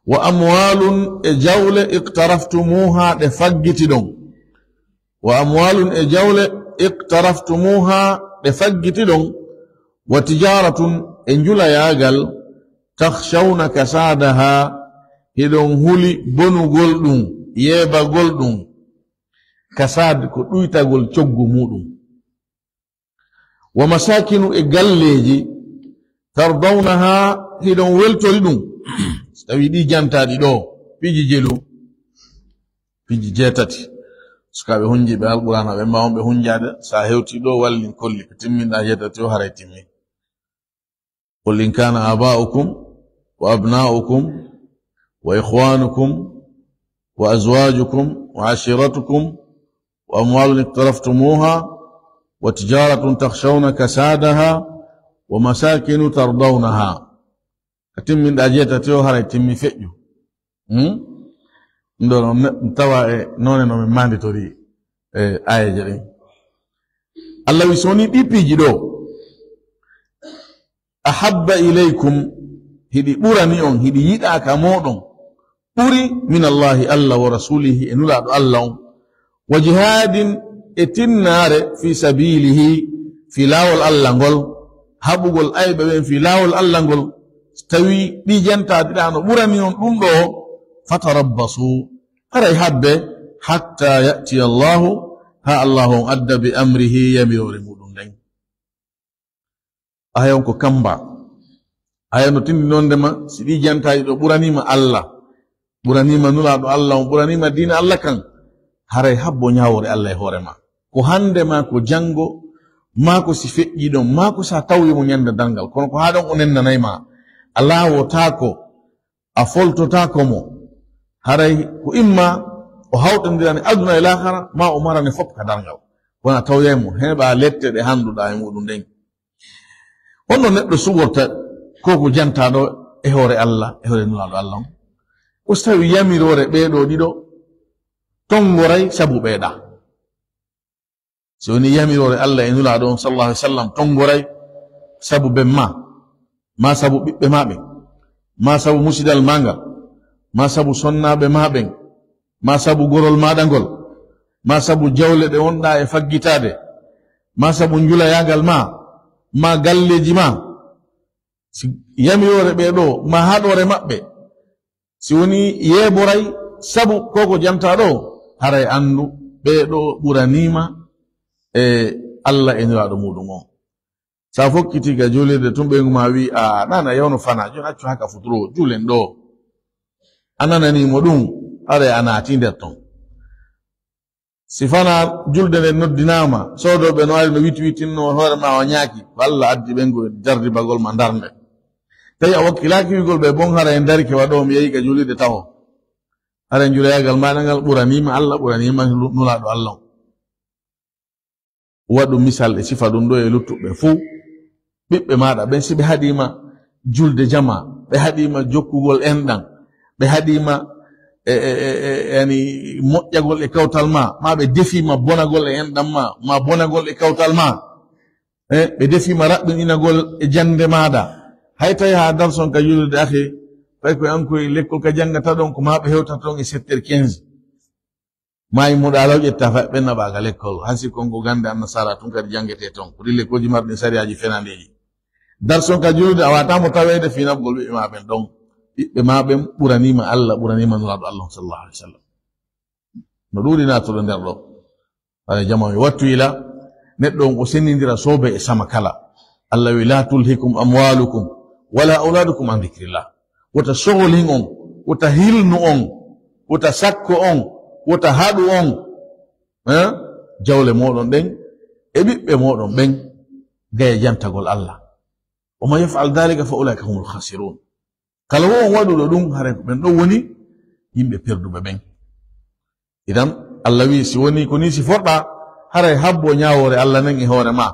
"Wa amwalun," e jawle, "iqtaraftumuha," ɗe faggitiɗon. "Wa amwalun," e jawle, "iqtaraftumuha," ɗe faggitiɗon. "Wa tijaratun," e njulayaagal, "takhshawna kasadaha," hiɗon huli bonugol ɗum, yeebagol ɗum. Kasad ko ɗuytagol coggu muɗum. "Wa masakinu," e galleeji, "tardawnaha," hiɗon weltori ɗum. So tawi ɗi jantaaɗi ɗo, piiji jelu, piiji jeetati. Sukaaɓe hunjiiɓe Alqur'aana, ɓe mbaawan ɓe hunjaade, so a hewti ɗo, wallin kolli ko timminɗa jeetati o, haray timmi. "Qul in kana aba'ukum wa abna'ukum وإخوانكم وأزواجكم وعشيرتكم وأموال اقترفتموها وتجارة تخشون كسادها ومساكن ترضونها. Ka timminɗa jeetati o, haray timmi feƴƴu. Hmm? Ɗum ɗo noon ne-, tawa e noone no min maanditori e aayeeje ɗen. Allah wi, so woni ɗi piiji ɗo, ahabba ilaykum, hiɗi ɓurani on, hiɗi yiɗaa ka mooɗon, ɓuri min Allahi, Allah wa rasulihi, e Nulaaɗo Allah on, wa jihadin, e tinnaare, fi sabilihi, fi laawol Allah ngol, haɓugol ayɓe ɓen fi laawol Allah ngol, so tawi ɗi jantaaɗi ɗa no ɓurani on ɗum ɗo, fatarabbasu, haray habbe, hatta ya'tiya Allahu, haa Allahu on adda bi amrihi, yamiroore muɗum nden. Aya on ko kamba. Aya no tindi noon ndema, si ɗi jantaaɗi ɗo ɓuraniima Allah, ɓuraniima Nulaaɗo Allah on, ɓuraniima diina Allah kan, haray habbo ñaawoore Allah e hoore ma. Ko hannde maa ko janngo, maa ko si feƴƴi ɗon, maa ko sa tawi mo ñande darngal. Kono ko haa ɗon o nennanay ma. A laawotaako, a foltotaako mo. Haray ko imma o hawtandirane aduna e laakara, maa o marane fof ka darngal. Kono a tawyay mo, heɓa lette ɗe hannduɗaa e muɗum ɗen. Honno neɗɗo suɓorta ko ko jantaaɗo e hoore Allah, e hoore Nulaaɗo Allah on? Ko so tawi yamiroore ɓee ɗoo ɗiɗo tonngoray sabu ɓee ɗaa. So woni yamiroore Allah e Nulaaɗo on, sallallahu alaihi wasallam, tonngoray sabu ben ma, maa sabu ɓiɓɓe maa ɓen, maa sabu musidal maa ngal, maa sabu sonnaaɓe maa ɓen, maa sabu gorol maaɗa ngol, maa sabu jawle ɗe wonɗaa e faggitaade, maa sabu njulayaagal maa, maa galleeji maa. Si yamiroore ɓee ɗoo, maa haɗoore maɓɓe, si woni yeeboray sabu ko ko jantaa ɗoo, haray anndu ɓee ɗoo ɓuraniima e Allah e Nulaaɗo muɗum on. Sa fokkitii ka juulirde tun, ɓeyngu maa wi'i, "A nana, yawno fana, jooni accu haka futuro, juulen ɗoo." A nananii mo ɗum, haray a naatii nder ton. Si fana julde nden noddinaama, soodooɓe no ari no witi witinno hoore maa, o ñaaki, ko Allah addi ɓeyngu e dardibagol ma ndarnde. Tawi a wakkilaaki wi'ugol ɓe, "Bon, haray en darike wa ɗoo, mi yahii ka juulirde taho." Haray njulayaagal maaɗa ngal ɓuraniima Allah, ɓuraniima Nulaaɗo Allah on. Waɗu misal e sifa ɗum ɗo e luttuɓe fuu. Ɓiɓɓe maaɗa ɓen, si ɓe haɗiima julde jama, ɓe haɗiima jokkugol enɗan, ɓe haɗiima e, e, e, e, yani, moƴƴagol e kawtal ma, maa ɓe defiima bonagol e enɗan ma, maa bonagol e kawtal ma, e, ɓe defiima raɓɓinɗinagol e jannde maaɗa. Hay tawi haa darson ka juulirde, akhi, fay ko an koye lekkol ka janngata ɗon, ko maa ɓe hewtata ɗon e sept heures quinze. Maayi muɗa law ƴetta fa ɓen naɓa ga lekkol. Hansi kon ko gande annasaara tun kadi janngetee ton. Ko ɗi lekkolji marɗi sariyaaji fenandeeji. Darson ka juulde a wata mo taweede fii naɓgol ɓiɓɓe maa ɓen ɗon. Ɓiɓɓe maa ɓen ɓuraniima Allah, ɓuraniima Nulaaɗo Allah sallallahu alaihi wasallam. No ɗuuɗi naatuɗo nder ɗo. Haray jama mi wattu ila neɗɗo on o senndindira soobe e sama kala. Allah wi, "La tulhikum amwalukum wala auladukum an dhikrillah." Wota soholin on, wota hilnu on, wota sakko on, wota haɗu on, eh, jawle mooɗon ɗen e ɓiɓɓe mooɗon ɓen gaye jantagol Allah. "Wa man yaf'al dhalika fa ulaika humul khasirun." Kala wo on waɗuɗo ɗum, haray ko ɓen ɗon woni yimɓe perduɓe ɓen. Idan, Allah wi, si woni ko ni si forɗa, haray habbo ñaawoore Allah nden e hoore ma.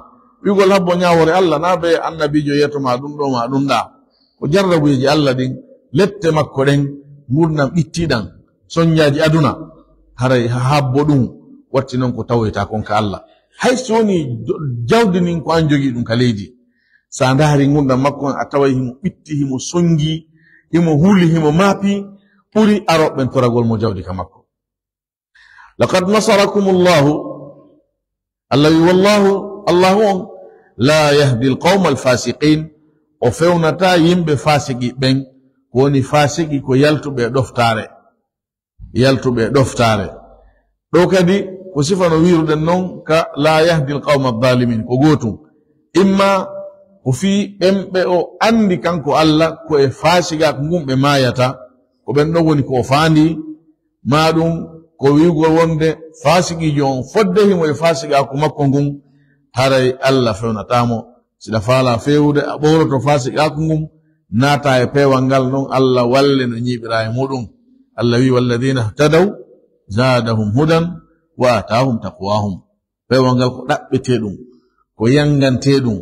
Wi'ugol habbo ñaawoore Allah, na be annabiijo yeto ma ɗum ɗo ma ɗum ɗa. Ko jarrabuyeeji Allah ɗin, lette makko ɗen, ngurndan ɓittiɗan, sonjaaji aduna. Haray ha habbo ɗum, watti non ko tawoyta kon ka Allah. Hay si woni do-, jawdi ndin ko an jogii ɗum ka leydi. Sa ndaari ngurndan makko on, a taway himo ɓitti, himo songi, himo huli, himo maapi, ɓuri arooɓe ɓen toragol mo jawdi ka makko. "Laqad nasarakumullahu." Allah wi, "Wallahu, Allahu on, la yahdi alqawma alfasiqin." O fewnataa yimɓe faasiqi ɓen, ko woni faasiqi ko yaltuɓe e ɗoftaare. Yaltuɓe e ɗoftaare. Ɗo kadi ko sifa no wiiruɗen non ka la yahdi alqawma adh-dhalimin, ko gootum. Imma ko fii ɓen ɓe o anndi kanko Allah ko e faasigaaku ngun ɓe maayata, ko ɓen ɗon woni ko o faandi, maa ɗum ko wi'ugol wonde faasiqiijo on fodde himo e faasigaaku makko ngun, haray Allah fewnataa mo. Siɗa faalaa feewude, a ɓowloto faasiqaaku ngun, naata e peewal ngal non, Allah walle no ñiiɓira e muɗum. Allah wi, "Walladina htadaw zadahum hudan wa atahum taqwahum." Peewal ngal ko ɗaɓɓetee ɗum, ko yangantee ɗum,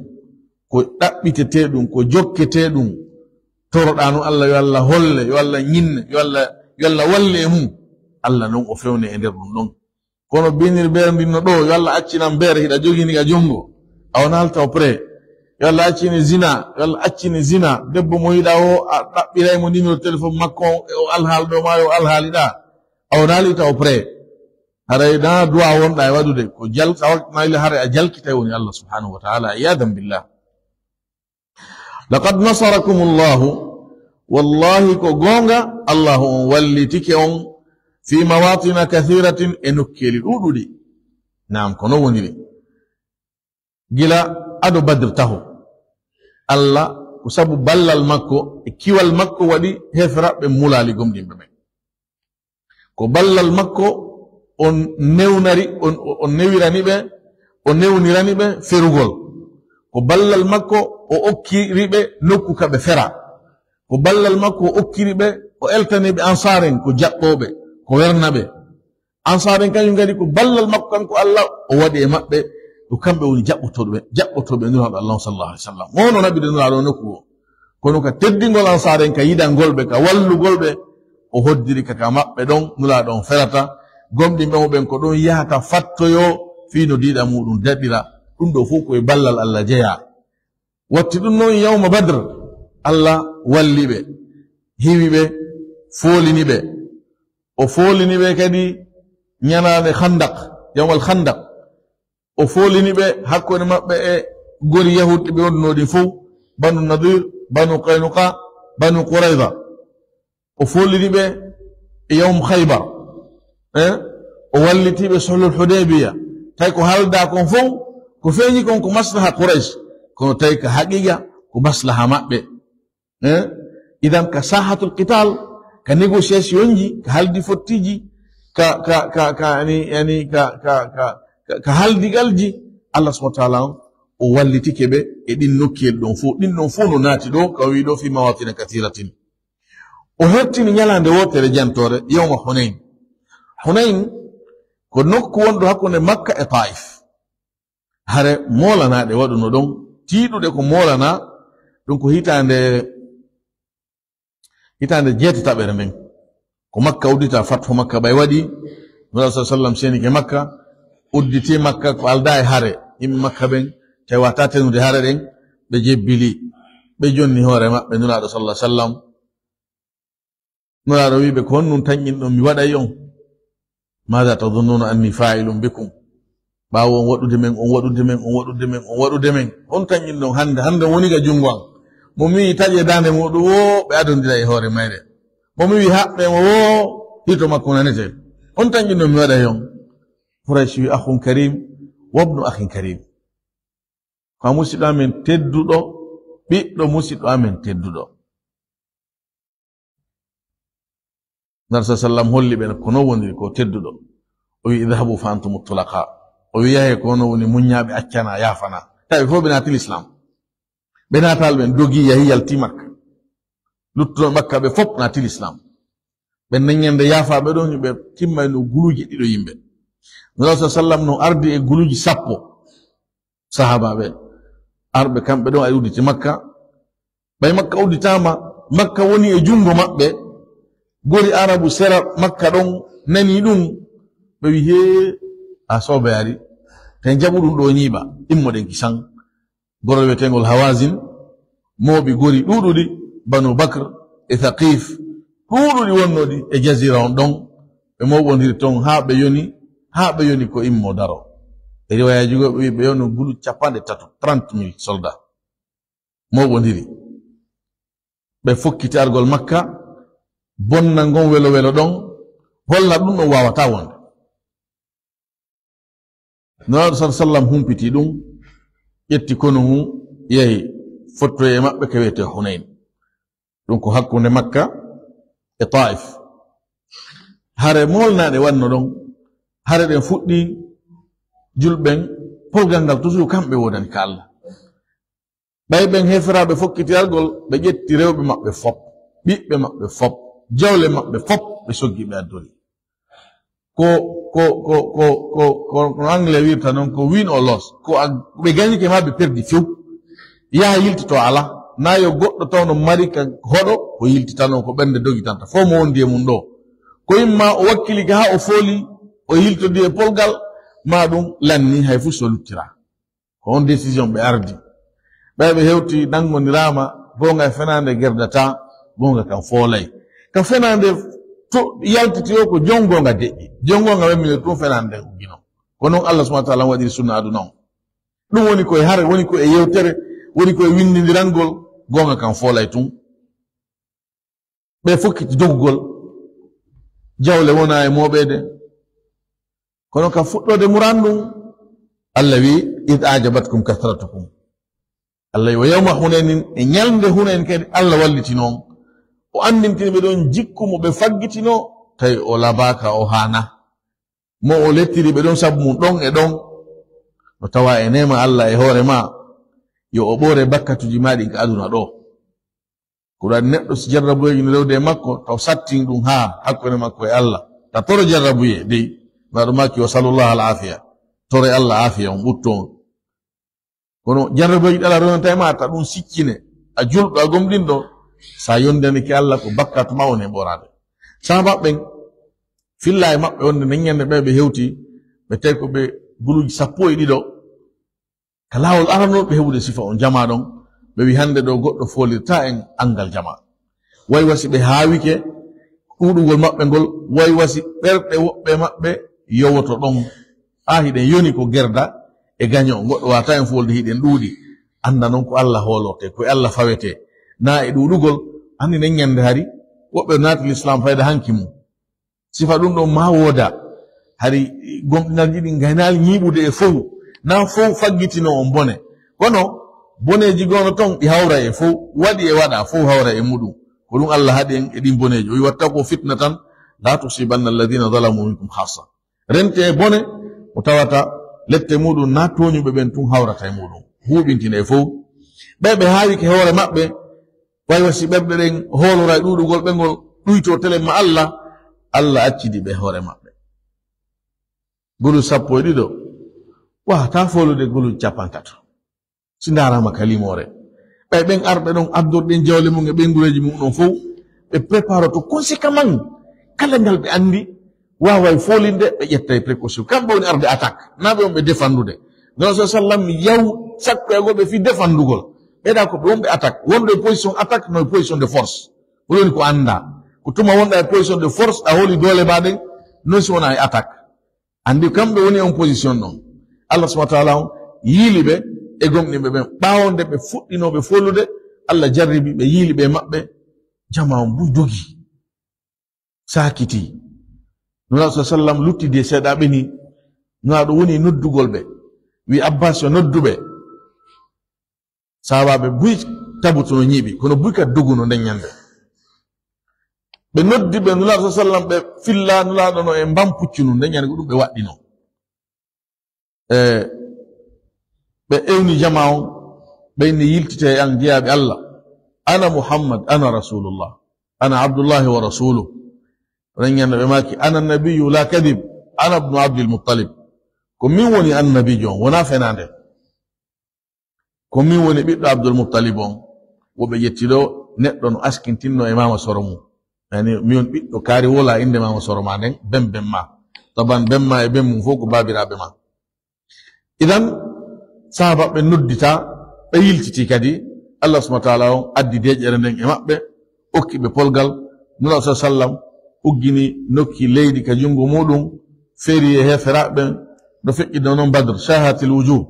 ko ɗaɓɓitetee ɗum, ko jokketee ɗum. Toroɗaa no Allah, yo Allah holle, yo Allah ñinne, yo Allah, yo Allah walle e mum. Allah non o fewne e nder ɗum ɗon. Kono binir beer ndin no ɗo, yo Allah accinan beer hiɗa jogini ga junngo. A wona halta o pre. Yo Allah accini zina, yo Allah accini zina. Debbo mo yiɗa o, a ɗaɓɓiray mo numéro téléphone makko on, e o alhaal ɗo ma, yo alhaali ɗa. A wona halita o pre. Haray na du'a wonɗa e waɗude. Ko jal-, a waɗ-, na ila haray a jalkitay woni Allah subhanahu wa ta'ala. Iyadan billah. Laqad nasarakumullahu, wallahi ko goonga, Allahu on wallitike on, fi mawatina kathiratin, e nokkeeli ɗuɗuɗi. Naam, ko non woniri. Gila ado Badr taho. Allah, ko sabu ballal makko, e kiwal makko waɗi heeferaɓe mulaali gomɗinɓe ɓen. Ko ballal makko on newnari, on, on newirani ɓe, on newnirani ɓe ferugol. Ko ballal makko o okkiri ɓe nokku ka ɓe fera. Ko ballal makko o okkiri ɓe, o eltani ɓe Ansaaren ko jaɓɓooɓe, ko werna ɓe. Ansaaren kañum kadi ko ballal makko kanko Allah o waɗi e maɓɓe, ko kamɓe woni jaɓɓotooɓe, jaɓɓotooɓe Nulaaɗo Allah sallallahu alaihi wasallam. Mo no naɓide Nulaaɗo nokku o. Kono ka teddingol Ansaaren, ka yiɗangol ɓe, ka wallugol ɓe, o hoddiri ka, ka maɓɓe ɗon Nulaaɗo on ferata. Gomɗinɓe mo ɓen ko ɗon yahata fattoyo fii no diina muɗum daɗira. Ɗum ɗo fof ko e ballal Allah jeyaa. Watti ɗum non yawma Badr, Allah walli ɓe, hiwi ɓe, foolini ɓe. O foolini ɓe kadi ñanaande Khandaq, yawmal Khandaq. O foolini ɓe hakkunde maɓɓe e gori Yahuud ɓe wonduno ɗin fof, Banu Nadir, Banu Qaynuqa, Banu Qurayza. O foolini ɓe e yawm Khaybar. Eh? O walliti ɓe sulhul Hudaybiya. Tawi ko haalda kon fof, ko feeñi kon ko maslaha Quraysh. Kono tawi ka haqiqa ko maslaha maɓɓe. Eh? Idan ka sahatul qital, ka négociation ji, ka haldi fottiji, ka, ka, ka, ka, yani, yani, ka, ka, ka, ka, ka haldigal ji, Allah subhanahu wa ta'ala on, o wallitike ɓe e ɗin nokkiyel ɗon fof. Ɗin ɗon fof no naati ɗo, ka o wi ɗo, "Fi mawatina kathiratin." O hertini ñalaande wootere jantoore, yawma Hunayn. Hunayn ko nokku wonɗo hakkunde Makka e Taif. Hare moolanaaɗe waɗuno ɗon, tiiɗuɗe ko moolanaa, ɗum ko hitaande, hitaande jeetataɓere nden. Ko Makka uddita, fathu Makka ɓay waɗi, Nulaaɗo sallallahu alaihi wasallam seenike Makka, udditi Makka ko aldaa e hare. Yimɓe Makka ɓen, tawi wata tenude hare ɗen, ɓe jebbili, ɓe jonni hoore maɓɓe Nulaaɗo sallallahu alaihi wasallam. Nulaaɗo wi'i ɓe, "Ko honɗum tanƴinɗon mi waɗay on? Maada tazunnuna anni fa'ilun bikum?" Ɓaawo on waɗude men, on waɗude men, on waɗude men, on waɗude men. On tanƴinɗon hannde, hannde woni ga junngo an. Mo mi wi'i taƴe daande muɗum woo, ɓe adondira e hoore mayre. Mo mi wi'i haɓɓe mo woo, hito makko nanete. On tanƴinɗon mi waɗay on? Quraysh wi'i, "Akhun karim, wabnu akhin karim." Ko a musiɗɗo amen tedduɗo, ɓiɗɗo musiɗɗo amen tedduɗo. Nar sa sallam holli ɓe ko non woniri ko tedduɗo. O wi, "Idhabu fa antum tulaqa." O wi, "Yahe ko non woni muññaaɓe, accana, yaafana." Tawi fof ɓe naati l'islam. Ɓe naataali ɓen dogi yahi yalti Makka. Luttuno Makka ɓe fof naati l'islam. Ɓen nen ñande yaafa ɓe ɗon, ɓe timmayno guluuje ɗiɗo yimɓe. Nulaaɗo sa sallam no ardi e guluuje sappo. Sahaabaaɓe arɓe kamɓe ɗon ay udditi Makka. Ɓay Makka udditaama, Makka woni e junngo maɓɓe. Gori Arabu sera Makka ɗon nani ɗum. Ɓe wi, "Hee, a soobe ari. Ten jaɓu ɗum ɗo ñiiɓa. Immoɗen kisan." Gorol wiyeteengol Hawazin, mooɓi gori ɗuuɗuɗi, Banu Bakr e Thaqif, ɗuuɗuɗi wonnooɗi e jazira on ɗon. Ɓe mooɓondiri ton haa ɓe yoni, haa ɓe yoni ko immo daro. E riwayaaji goo ɓe wi ɓe yono gulu capanɗe tati, trente mille soldats. Mooɓondiri. Ɓe fokkiti argol Makka, bonna ngon welo welo ɗon, holla ɗum ɗon waawataa wonde. Nulaaɗo sallallaahu alayhi wa sallam humpiti ɗum, ƴetti konu ngun, yehi fottoyi e maɓɓe ka wiyetee Hunayn. Ɗum ko hakkunde Makka e Taif. Hare moolnaaɗe wanno ɗon, hare ɗen fuɗɗi, julɓe ɓen, polgal ngal toujours kamɓe woodani ka Allah. Ɓay ɓen heeferaaɓe fokkiti argol, ɓe ƴetti rewɓe maɓɓe fop, ɓiɓɓe maɓɓe fop, jawle maɓɓe fop, ɓe soggi ɓe addori. Ko, ko, ko, ko, ko, ko, ko anglais wirta noon, ko win or loss. Ko a, ɓe gañike ma ɓe perdi few. Yaha yiltito ala. Na yo goɗɗo tawno mari ka hoɗo, ko yiltitano, ko ɓernde dogitanta. Fof mo wondi e mum ɗo. Ko imma o wakkili ka haa o fooli, o yiltodi e polgal, ma ɗum lanni hay fuu so luttira. Ko on décision ɓe ardi. Ɓay ɓe hewti nanngoniraama, goonga e fenaande gerdata, goonga kan foolay. Ka fenaande to yaltiti o ko jon goonga deƴƴi. Jon goonga wemmini tun fenaande uggino. Ko non Allah subhanahu wa ta'ala waɗiri sunna aduna on. Ɗum woni ko e hare, woni ko e yewtere, woni ko e winndindirangol, goonga kan foolay tun. Ɓe fokkiti dogugol, jawle wona e mooɓeede. Kono ka fuɗɗoode muran ɗum, Allah wi, "Id ajabatkum kathratukum." Allah wi, "Wa yawma Hunainin," e ñalnde Hunain kadi Allah wallitino on. O anndintini ɓe ɗon jikku mo ɓe faggitino, tawi o labaaka, o haana. Mo o lettiri ɓe ɗon sabu mum ɗon e ɗon. No tawa e neema Allah e hoore ma, yo o ɓoore bakkatuji ma ɗin ka aduna ɗo. Ko ɗum waɗi neɗɗo si jarrabuyeeji no rewde e makko, taw sattin ɗum haa hakkunde makko e Allah. Ta toro jarrabuyee dey, ma ɗum makki o sallallahu al afiya. Toro e Allah afiya on ɓutto on. Kono jarrabuyeeji ɗala ronata e ma, ta ɗum siccine. A julɗo, a gomɗinɗo. Sa yondani ki Allah ko bakkatu ma woni e ɓoraade. Sahaba ɓen, filla e maɓɓe wonde nden ñande ɓe, ɓe hewti, ɓe tawi ko ɓe guluuji sappo e ɗiɗo. Ka laawol aranol ɓe heɓude sifa on jamaa ɗon, ɓe wi hannde ɗo goɗɗo foolirta en anngal jamaa. Way wasi ɓe haawike ɗuuɗugol maɓɓe ngol, way wasi ɓerɗe woɓɓe maɓɓe yowoto ɗon. Haa hiɗen yoni ko gerda e gaño, goɗɗo waata en foolde hiɗen ɗuuɗi. Annda non ko Allah hoolorte, ko e Allah fawete, na e ɗuuɗugol. Anndi nden ñande hari, woɓɓe naati Lislaam fayda hanki mum. Sifa ɗum ɗon ma wooda. Hari gomɗinalji ɗin gaynaali ñiiɓude e fow. Na fow faggitino on bone. Kono boneeji goono ton ɗi hawra e fow. Waɗi e waɗa fow hawra e muɗum. Ko ɗum Allah haɗi en e ɗin boneeji. O wi, "Wattaqu fitnatan la tusibanna alladhina zalamu minkum khassa." Rente e bone, o tawata lette muɗum na tooñuɓe ɓen tun hawrata e muɗum. Huuɓintina e fow. Ɓe ɓe haawike hoore maɓɓe, way wa si ɓerɗe ɗen hoolora e ɗuuɗugol ɓe ngol ɗuyto telen ma Allah, Allah accidi ɓe hoore maɓɓe. Gulu sappo e ɗiɗo, wata folude gulu capantato. Si ndaarama ka limoore. Ɓay ɓen arɓe ɗon addorɗen jawle mum e ɓeyngureeji mum ɗon fow, ɓe préparoto conséquemment. Kala ngal ɓe anndi, waaway foolinde, ɓe ƴettay précaution. Kamɓe woni arde attaque, na ɓe on ɓe défendude. Nula sa sallam yaw sakko e goɓe fii défendugol. Ɓeɗa ko ɓe wonɓe attaque. Wonɗo e position attaque, no e position de force. Ko woni ko annda. Ko tuma wonɗa e position de force, a holi doole ma ɗen, non si wona e attaque. Anndi kamɓe woni on position ɗon. Allah subhanahu wa ta'ala on yiili ɓe e gomɗinɓe ɓen. Ɓaawo nde ɓe fuɗɗinooɓe folude, Allah jarribi ɓe, yiili ɓe e maɓɓe, jama on buy dogi. Saakiti. Nulaaɗo sa sallam luttidi e seeɗaaɓe ni. Nulaaɗo woni noddugol ɓe. Wi Abbas yo noddu ɓe. Sahaabaaɓe buy tabutuno ñiiɓi, kono buy ka doguno nden ñande. Ɓe noddi ɓe Nulaaɗo sa sallam, ɓe filla Nulaaɗo no e mbam puccu nun, nden ñande ko ɗum ɓe waɗɗino. E, ɓe ewni jama on, ɓe inni, "Yiltite e an jeyaaɓe Allah. Ana Muhammad, ana Rasulullah, ana Abdullahi wa Rasuluh." Nden ñande ɓe maaki, "Ana nabiyyu la kadib, ana ibnu Abdul Muttalib." Ko min woni annabiijo on, wonaa fenaande. Ko min woni ɓiɗɗo Abdul Muttalib on. Wo ɓe ƴetti ɗo neɗɗo no askintinno e maama soro mum. Yani, mi woni ɓiɗɗo kaari wola innde maama soro ma nden, ben ben ma. Taban ben ma e ben mum fof ko baabiraaɓe ma. Idan, sahaaba ɓe noddita, ɓe yiltiti kadi. Allah subhanahu wa ta'ala on addi deeƴere nden e maɓɓe, okki ɓe polgal. Nulaaɗo sa sallam uggini nokki leydi ka junngo muɗum, feeri e heeferaaɓe ɓen, no feƴƴi no non Badr, shahatil wujuh.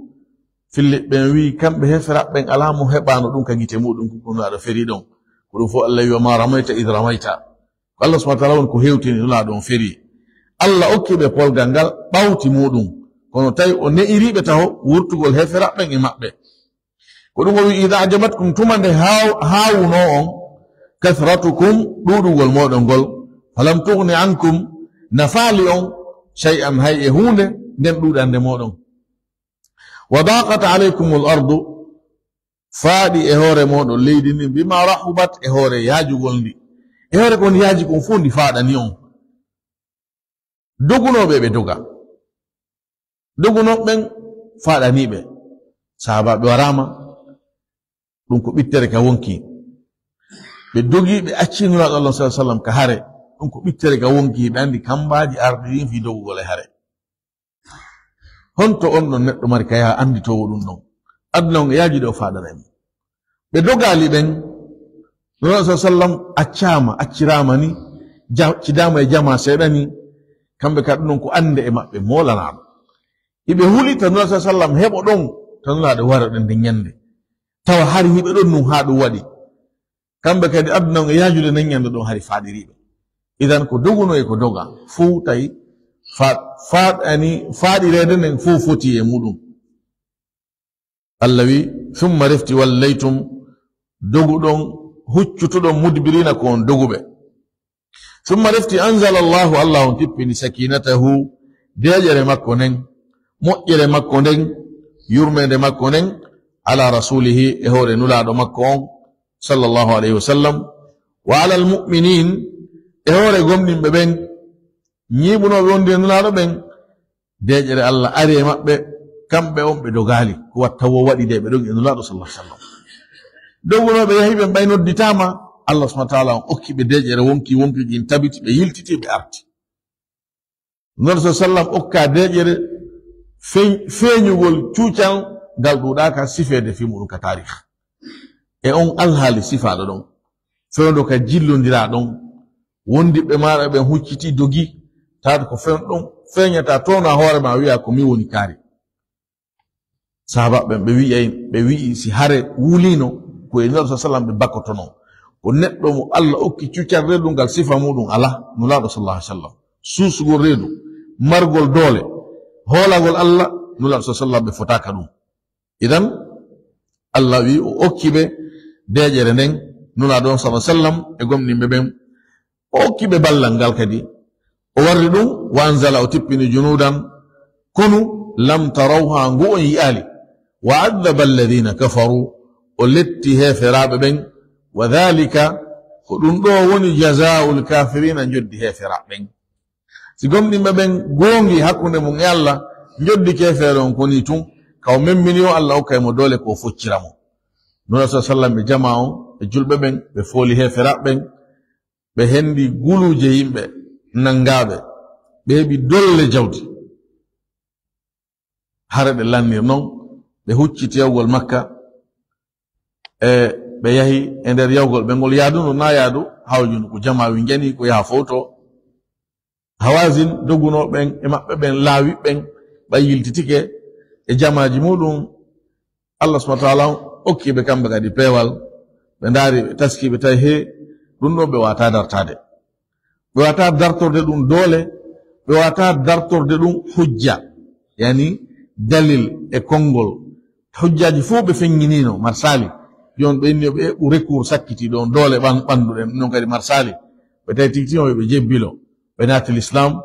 Filliɓe ɓen wi'i, kamɓe heeferaaɓe ɓen alaa mo heɓaano ɗum ka gite muɗum, ko Nulaaɗo feeri ɗon. Ko ɗum fof Allah wi'i, "Wa ma ramayta id ramayta." Ko Allah subhanahu wa ta'ala woni ko hewtini Nulaaɗo on feeri. Allah okki ɓe polgal ngal ɓawti muɗum. Kono tawi o ne'iri ɓe taho wurtugol heeferaaɓe ɓen e maɓɓe. Ko ɗum o wi'i, "Id ajabatkum," tuma nde haaw-, haawuno on, "kathratukum," ɗuuɗugol mooɗon ngol, "falam tughni ankum," nafaali on, "shay'an," hay e huunde, nden ɗuuɗande mooɗon. "Wa daqat alaykumul ardu," Faaɗi e hoore mooɗon leydi ndin, bima rahubat, e hoore yaajugol ndi. E hoore kon yaaji kon fof ndi faaɗani on. Dogunooɓe ɓe doga. Dogunooɓe ɓen faaɗanii ɓe. Sahaabaaɓe waraama, ɗum ko ɓittere ka wonki. Ɓe dogi, ɓe acci Nulaaɗo Allah sallallahu alaihi wasallam ka hare. Ɗum ko ɓittere ka wonki, ɓe anndi kambaaji ardiiɗin fii dogugol e hare. Honto on ɗon neɗɗo mari ka yaha annditoowo ɗum ɗon? Aduna on e yaajude o faaɗana e mum. Ɓe dogaali ɓen, Nulaaɗo sallallahu alaihi wasallam accaama, acciraama ni, ja-, cidaama e jamaa seeɗa ni, kamɓe ka ɗum ɗon ko annde e maɓɓe moolanaaɗo. Iɓe huli ta Nulaaɗo sallallahu alaihi wasallam heɓo ɗon, ta Nulaaɗo wara ɗen nden ñannde. Tawa hari hiɓe ɗon nun haa ɗum waɗi. Kamɓe kadi aduna on e yaajude nden ñannde ɗon hari faaɗiriiɓe. Idan ko doguno e ko doga, fow tawi fa-, faaɗani, faaɗireede nden fow foti e muɗum. Allah wi, "Summa refti wallaytum", doguɗon, huccutuɗon, "mudbirina", ko on doguɓe. "Summa refti anzala Allahu", Allah on tippini, "sakinatahu", deeƴere makko nden, moƴƴere makko nden, yurmeende makko nden, "ala rasulihi", e hoore nulaaɗo makko on, sallallahu alayhi wa sallam, "wa alal mu'minin", e hoore gomɗinɓe ɓen, ñiiɓunooɓe wonde e nulaaɗo ɓen, deeƴere Allah ari e maɓɓe, kamɓe on ɓe dogaali, ko watta wo waɗi de ɓe dogi e nulaaɗo sallallahu alaihi wasallam. Dogunooɓe yahi ɓen ɓay nodditaama, Allah subhanahu wa ta'ala on okki ɓe deeƴere wonki, wonki ɗin tabiti, ɓe yiltiti, ɓe arti. Nulaaɗo sallallahu alaihi wasallam okka deeƴere feeñ-, feeñugol cuucal ngal ɗuuɗaaka sifeede fii muɗum ka taarikh. E on alhaali sifaaɗo ɗon, fewndo ka jillondiraa ɗon, wondiɓɓe maaɗa ɓen hucciti dogi, taata ko fen ɗon feeñata toon a hoore ma wi'a ko mi woni kaari. Sahaaba ɓen ɓe wi'ay, ɓe wi'i si hare wuliino ko e Nulaaɗo sallallahu alaihi wasallam ɓe bakkotono. Ko neɗɗo mo Allah okki cuucal reedu ngal sifa muɗum alaa, Nulaaɗo sallallahu alaihi wasallam. Suusugol reedu, margol doole, hoolagol Allah, Nulaaɗo sallallahu alaihi wasallam ɓe fotaaka ɗum. Idan, Allah wi o okki ɓe deeƴere nden, Nulaaɗo on sallallahu alaihi wasallam e gomɗinɓe ɓen, o okki ɓe ballal ngal kadi. O warri ɗum, "wa anzala", o tippini, "junuudan", konu, "lam tarawha", ngu on yi'aali. "Wa adhaba alladhina kafaru", o letti heeferaaɓe ɓen. "Wa dhalika", ko ɗum ɗo woni, "jazaa'ul kafirina", njoddi heeferaaɓe ɓen. Si gomɗinɓe ɓen goongi hakkunde mum e Allah, njoddi keefeero on koni tun, ka o memmini o, Allah okkay mo doole ko o foccira mo. Nulaaɗo sallallahu alaihi wasallam e jamaa on, e julɓe ɓen, ɓe fooli heeferaaɓe ɓen, ɓe hendi guluuje yimɓe nangaaɓe, ɓe heɓi dolle jawdi. Hare ɗe lannir non, ɓe hucciti yawgol Makka, e ɓe yahi e nder yawgol ɓe ngol yaadu no na yaadu, hawjunu ko jamaa wi njani ko yaha fowto. Hawazin dogunoo ɓen e maɓɓe ɓen laawi ɓen, ɓay yiltitike e jamaaji muɗum. Allah subhanahu wa ta'ala okki ɓe kamɓe kadi peewal, ɓe ndaari, ɓe taski, ɓe tawi he ɗum ɗo ɓe wata dartaade. Ɓe wata dartorde ɗum doole, ɓe wata dartorde ɗum hujja, yani dalil e konngol. Hujjaaji fof ɓe feññiniino, marsaali. Jooni ɓe inni ɓe eɓɓu recours sakkiti ɗon doole ɓan-, ɓannduɗen, non kadi marsaali. Ɓe tawi tigi tigi ɓe jebbilo, ɓe naati l'islam,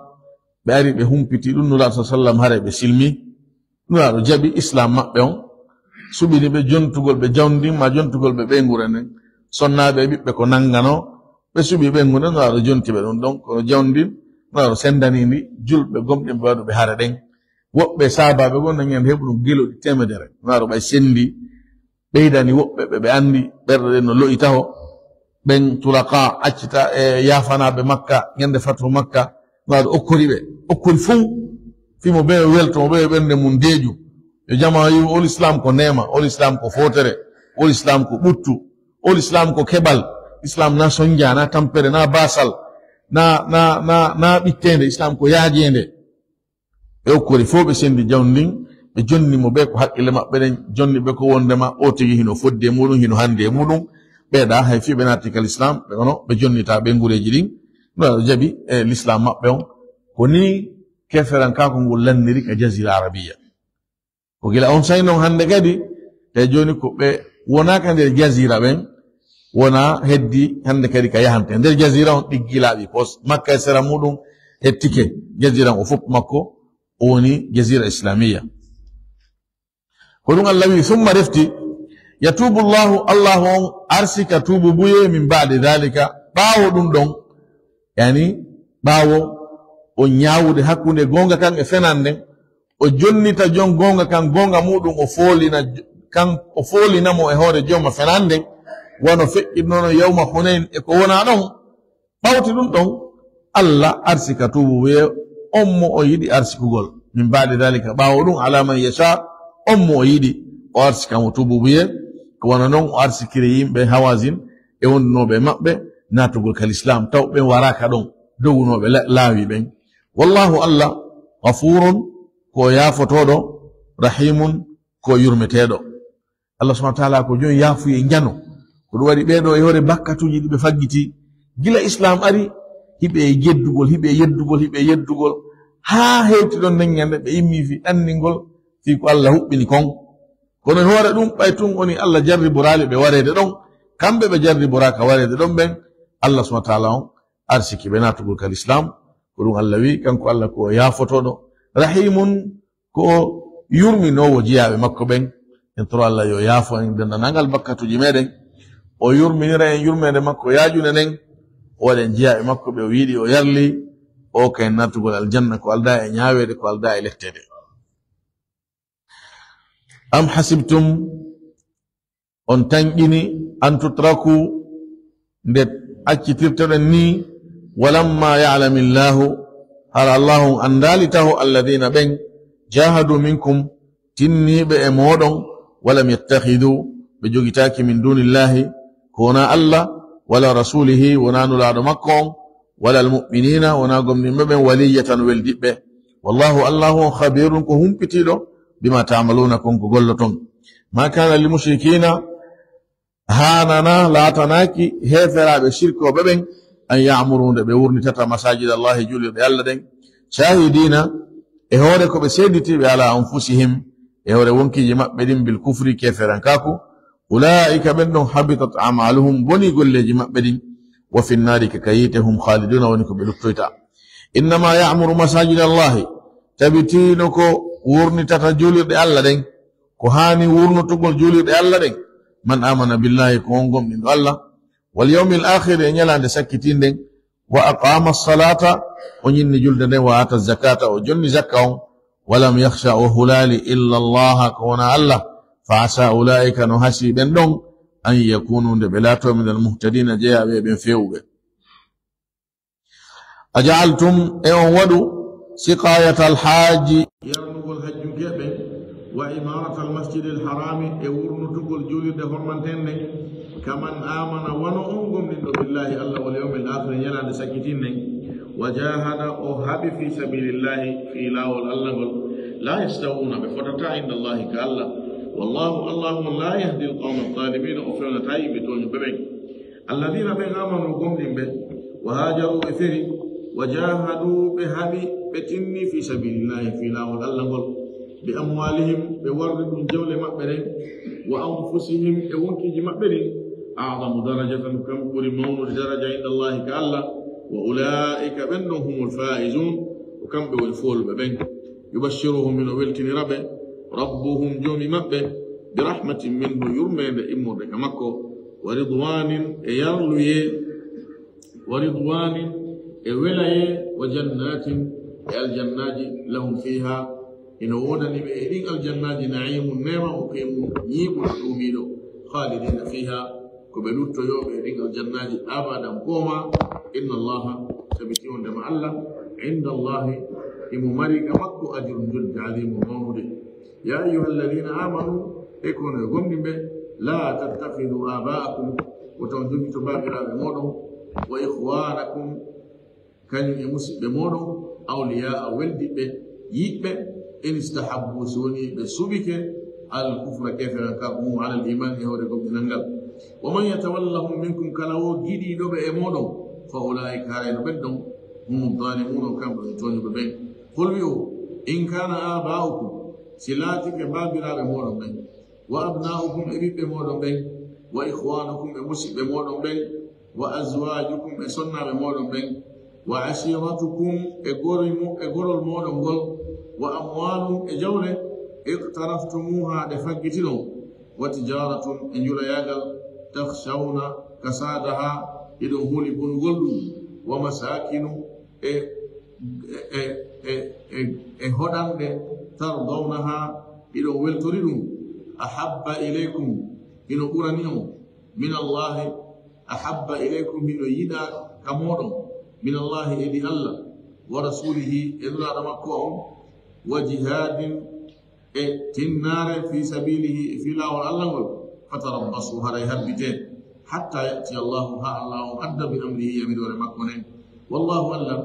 ɓe ari ɓe humpiti ɗum Nulaaɗo sallallahu alaihi wasallam, hare ɓe silmi. Nulaaɗo jaɓi islam maɓɓe on, suɓini ɓe jontugol ɓe jawndin, ma jontugol ɓe ɓeynguure nden. Sonnaaɓe e ɓiɓɓe ko nanngano, ɓe suɓi ɓeynguure, Nulaaɗo jonti ɓe ɗum ɗon, kono jawndin, Nulaaɗo sendani ndi, julɓe gomɗinɓe waɗuɓe hare ɗen. Woɓɓe saabaaɓe goo nangi en heɓuɗum geloɗi temedere, Nulaaɗo ɓay sendi, ɓeydani woɓɓe ɓe ɓe anndi, ɓerɗe ɗen no lo'i taho. Ɓen tulaqa accita e yaafanaaɓe Makka, ñande fatu Makka, Nulaaɗo okkori ɓe, okkori fow, fii mo ɓe welto, mo ɓe ɓernde mum deeƴu. Yo jamaa yi'u, ol Islam ko neema, ol Islam ko footere, ol Islam ko ɓuttu, ol Islam ko keɓal. Islam na sonja, na tampere, na baasal, na, na, na, na ɓitteende. Islam ko yaajeende. Ɓe okkori fof, ɓe sendi jawdi ndin, ɓe jonni mo ɓe ko haqqille maɓɓe ɗen, jonni ɓe ko wondema o tigi hino fodde e muɗum, hino hande e muɗum. Ɓeeɗa hay fii ɓe naati ka l'islam, ɓe kono ɓe jonnita ɓe ngureeji ɗin. Nulaaɗo jaɓi e l'islam maɓɓe on. Ko ni keferankaaku ngol lanniri ka Jazira Arabiya. Ko gila on saa'i non hande kadi, tawi jooni ko ɓe wonaaka nder Jazira ɓen, wona heddi hande kadi ka yahante. Nder Jazira on ɗiggi laaɓi, ko Makka e sera muɗum hettike. Jazira on o fof makko, o woni Jazira Islamiyya. Ko ɗum Allah wi, "Summa refti, Yatubu Allahu, Allahu on arsika tuubuubuyee, min ba'di dhalika, ɓaawo ɗum ɗon, yani, ɓaawo o ñaawude hakkunde goonga kan e fenande nden, o jonnita jon goonga kan, goonga muuɗum o foolina, kan, o foolina mo e hoore joma fenande nden, wano feƴƴirnono yawma Hunayn e ko wonaa ɗon. Ɓawti ɗum ɗon, Allah arsika tuubuubuyee on mo o yiɗi arsikugol. Min ba'di dhalika, ɓaawo ɗum, ala man yasha, on mo o yiɗi, o arsika mo tuubuubuyee. Ko wano non o arsikiri yimɓe Hawazin e wondunooɓe e maɓɓe naatugol ka lislaam, taw ɓen waraaka ɗon, dogunooɓe la-, laawi ɓen. Wallahu, Allah, ghafurun, ko o yaafotooɗo, rahimun, ko o yurmeteeɗo. Allah subhanahu wa ta'ala ko jon yaafuye njano. Ko ɗum waɗi ɓee ɗoo e hoore bakkatuuji ɗi ɓe faggiti. Gila Islaam ari, hiɓe e yeddugol, hiɓe e yeddugol, hiɓe e yeddugol. Haa hewti ɗon nden ñande ɓe immi fii ɗanningol fii ko Allah huɓɓini kon. Kono e hoore ɗum, ɓay tun woni Allah jarriboraali ɓe wareede ɗon. Kamɓe ɓe jarriboraaka wareede ɗon ɓen, Allah subhanahu wa ta'ala on arsiki ɓe naatugol ka lislaam. Ko ɗum Allah wi'i, kanko Allah ko o yaafotooɗo. Rahimun, ko o yurminoowo jiyaaɓe makko ɓen. En toro Allah yo yaafo en denndaangal bakkatuuji meɗen. O yurminira en yurmeende makko yaajunde nden. O waɗa en jiyaaɓe makko ɓe o yiɗi, o yarli. O ka en naatugol aljanna, ko aldaa e ñaaweede, ko aldaa e letteede. Am hasibtum, on tanƴini, an tutraku, nde accitirtoɗen ni, walamma ya'lamillahu, hara Allahu on anndaali taho, alladhina ɓen, jahadu minkum, tinniiɓe e mooɗon, walam yattakhidhu, ɓe jogitaaki, min dunillahi, ko wonaa Allah, wala rasulihi, wonaa nulaaɗo makko on, wala almu'minina, wonaa gomɗinɓe ɓen, waliyya, tan weldiɓɓe. Wallahu, Allahu on, khabirun, ko humpitiiɗo, bima ta'maluna, kon ko golloton. Ma kana lil mushrikina, haanana, laatanaaki heeferaaɓe shirkooɓe ɓen, an ya'muru, nde ɓe wurnitata masajid Allahi, juulirɗe Allah ɗen, shahidina, e hoore ko ɓe seeditiiɓe, ala anfusihim, e hoore wonkiiji maɓɓe ɗin, bil kufri, keeferankaaku. Ulaa'ika, ɓen ɗon, habitat a'maluhum, bonii golleeji maɓɓe ɗin, wa fin naari, ka, ka yiite, hum khaliduna, woni ko ɓe luttoyta. Innama ya'muru masajid Allahi, tabitiino ko wurnitata juulirɗe Allah ɗen, ko haani wurnotugol juulirɗe Allah ɗen, man amana billahi, ko on gomɗinɗo Allah, wal yawmil akhiri, e ñalaande sakkitiinden, wa aqama salata, o ñinni julde nden, wa ata zakata, o jonni zakka on, walam yakhsha, o hulaali, illa Allaha, ko wonaa Allah, fa asa ulaika, no hasii ɓen ɗon, an yakunu, nde ɓe laatoo, minal muhtadina, jeyaaɓe e ɓen feewuɓe. Aja'altum, e on waɗu, siqayatal hajji, yarnugol hajjunkeeɓe, wa imaratal masjidil harami, e wurnutugol juulirde hormanten nden, kaman amana, wano on gomɗinɗo, billahi, Allah, wal yawmil akhir, ñalaande sakkitiinden, wa jahada, o haɓi, fi sabilillahi, fii laawol Allah ngol, la yastawuna, ɓe fotataa, inda Allahi, ka Allah. Wallahu, Allah on, la yahdi al qawma al zalimin, o fewnataa yimɓe tooñuɓe ɓen. Alladina, ɓen, amanu, gomɗinɓe, wa hajaru, ɓe feri, wa jahadu, ɓe haɓi, ɓe tinni, fi sabilillahi, fii laawol Allah ngol, bi amwalihim, ɓe warri ɗum jawle maɓɓe ɗen, wa anfusihim, e wonkiiji maɓɓe ɗin, a'zamu darajatan, kamɓe ɓuri mawnude daraja, inda Allahi, ka Allah, wa ulaika, ɓen ɗon, humul faizun, ko kamɓe woni fooluɓe ɓen. Yubashshiruhum, hino weltinira ɓe, rabbuhum, Joomi maɓɓe, bi rahmatin minhu, yurmeende immorde ka makko, wa ridwanin, e yarluyee, wa ridwanin, e welayee, wa jannatin, e aljannaaji, lahum fiha, hino woodani ɓe e ɗin aljannaaji, na'imun, neema, muqimun, ñiiɓuɗo, ɗuumiiɗo, khalidina fiha, ko ɓe luttoyooɓe e ɗin aljannaaji abadan poomaa. Inna Allaha, tabiti wondema Allah, inda Allahi, himo mari ka makko ajrun, jolde, azimun, mawnude. Ya ayyuha alladina amanu, e ko onon gomɗinɓe, la tattakhidu aba'akum, wota on jogito baabiraaɓe mooɗon, wa ikhwanakum, kañum e musiɓɓe mooɗon, awliya'a, weldiɓɓe, yiɓɓe, in istahabbu, si wonii ɓe suɓike, al kufra, keeferankaaku mum, alal iman, e hoore gomɗinal ngal. Wa man yatawallahum minkum, kala wo giɗiiɗo ɓe e mooɗon, fa ulaika, haray no ɓen ɗon, humu zalimuna, kamɓe woni tooñuɓe ɓen. Qul, wi'u, in kana aba'ukum, si laatike baabiraaɓe mooɗon ɓen, wa abna'ukum, e ɓiɓɓe mooɗon ɓen, wa ikhwanukum, e musiɓɓe mooɗon ɓen, wa azwajukum, e sonnaaɓe mooɗon ɓen, wa ashiratukum, e gori mo-, e gorol mooɗon ngol, wa amwalun, e jawle, iqtaraftumuha, ɗe faggitiɗon, وتجارة e njulayagal تخشون كسادها hiɗon huli bonugol ɗum ومساكن e e e e e e hoɗanɗe ترضونها hiɗon weltori ɗum أحب إليكم hino ɓurani on من الله أحب إليكم hino yiɗa ka mooɗon من الله hedi Allah ورسوله e nulaaɗo makko on وجهاد e tinnaare في سبيله e fii laawol Allah ngol فتربصوا haray habbitee حتى يأتي الله haa Allah on adda بأمره yamiroore makko nden والله Allah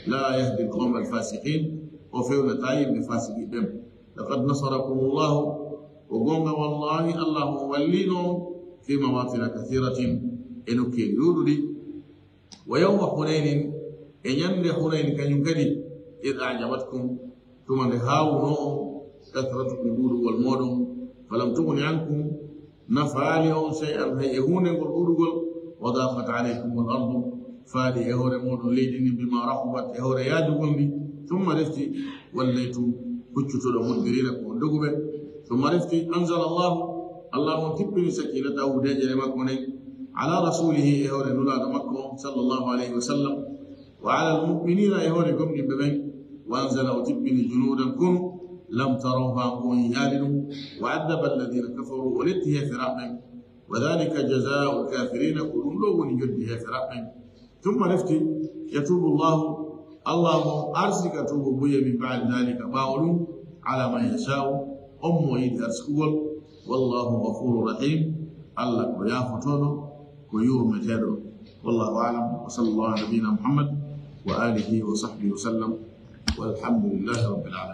لا يهدي القوم الفاسقين o fewnataa yimɓe faasiqi ɓen لقد نصركم الله ko goonga wallaahi Allah on walliino on في مواطن كثيرة e nokkeeli ɗuuɗuɗi ويوم حنين e ñande Hunayn kañum kadi إذ أعجبتكم tuma nde haawunoo on كثرتكم ɗuuɗugol mooɗon فلم تغن عنكم nafaali on شيئا hay e huunde ngol ɗuuɗugol وضاقت عليكم الأرض faali e hoore mooɗon leydi ndin بما رحبت e hoore yaajugol ndi ثم refti وليتم huccutoɗon مدبرين ko on doguɓe ثم refti أنزل الله Allah on tippini سكينته deeƴere makko nden على رسوله e hoore nulaaɗo makko on صلى الله عليه وسلم وعلى المؤمنين e hoore gomɗinɓe ɓen وأنزل o tippini جنودا konu لم تروها ko on yi'aali ɗum وعذب الذين كفروا o letti heeferaaɓe ɓen وذلك جزاء الكافرين ko ɗum ɗoo woni njoddi heeferaaɓe ɓen ثم refti يتوب الله Allah mo arsika tuubu buye من بعد ذلك ɓaawo ɗum على من يشاء on mo yiɗi arsikugol والله غفور رحيم Allah ko yaafotooɗo ko yurmeteeɗo والله أعلم وصلى الله على نبينا محمد وآله وصحبه وسلم والحمد لله رب العالمين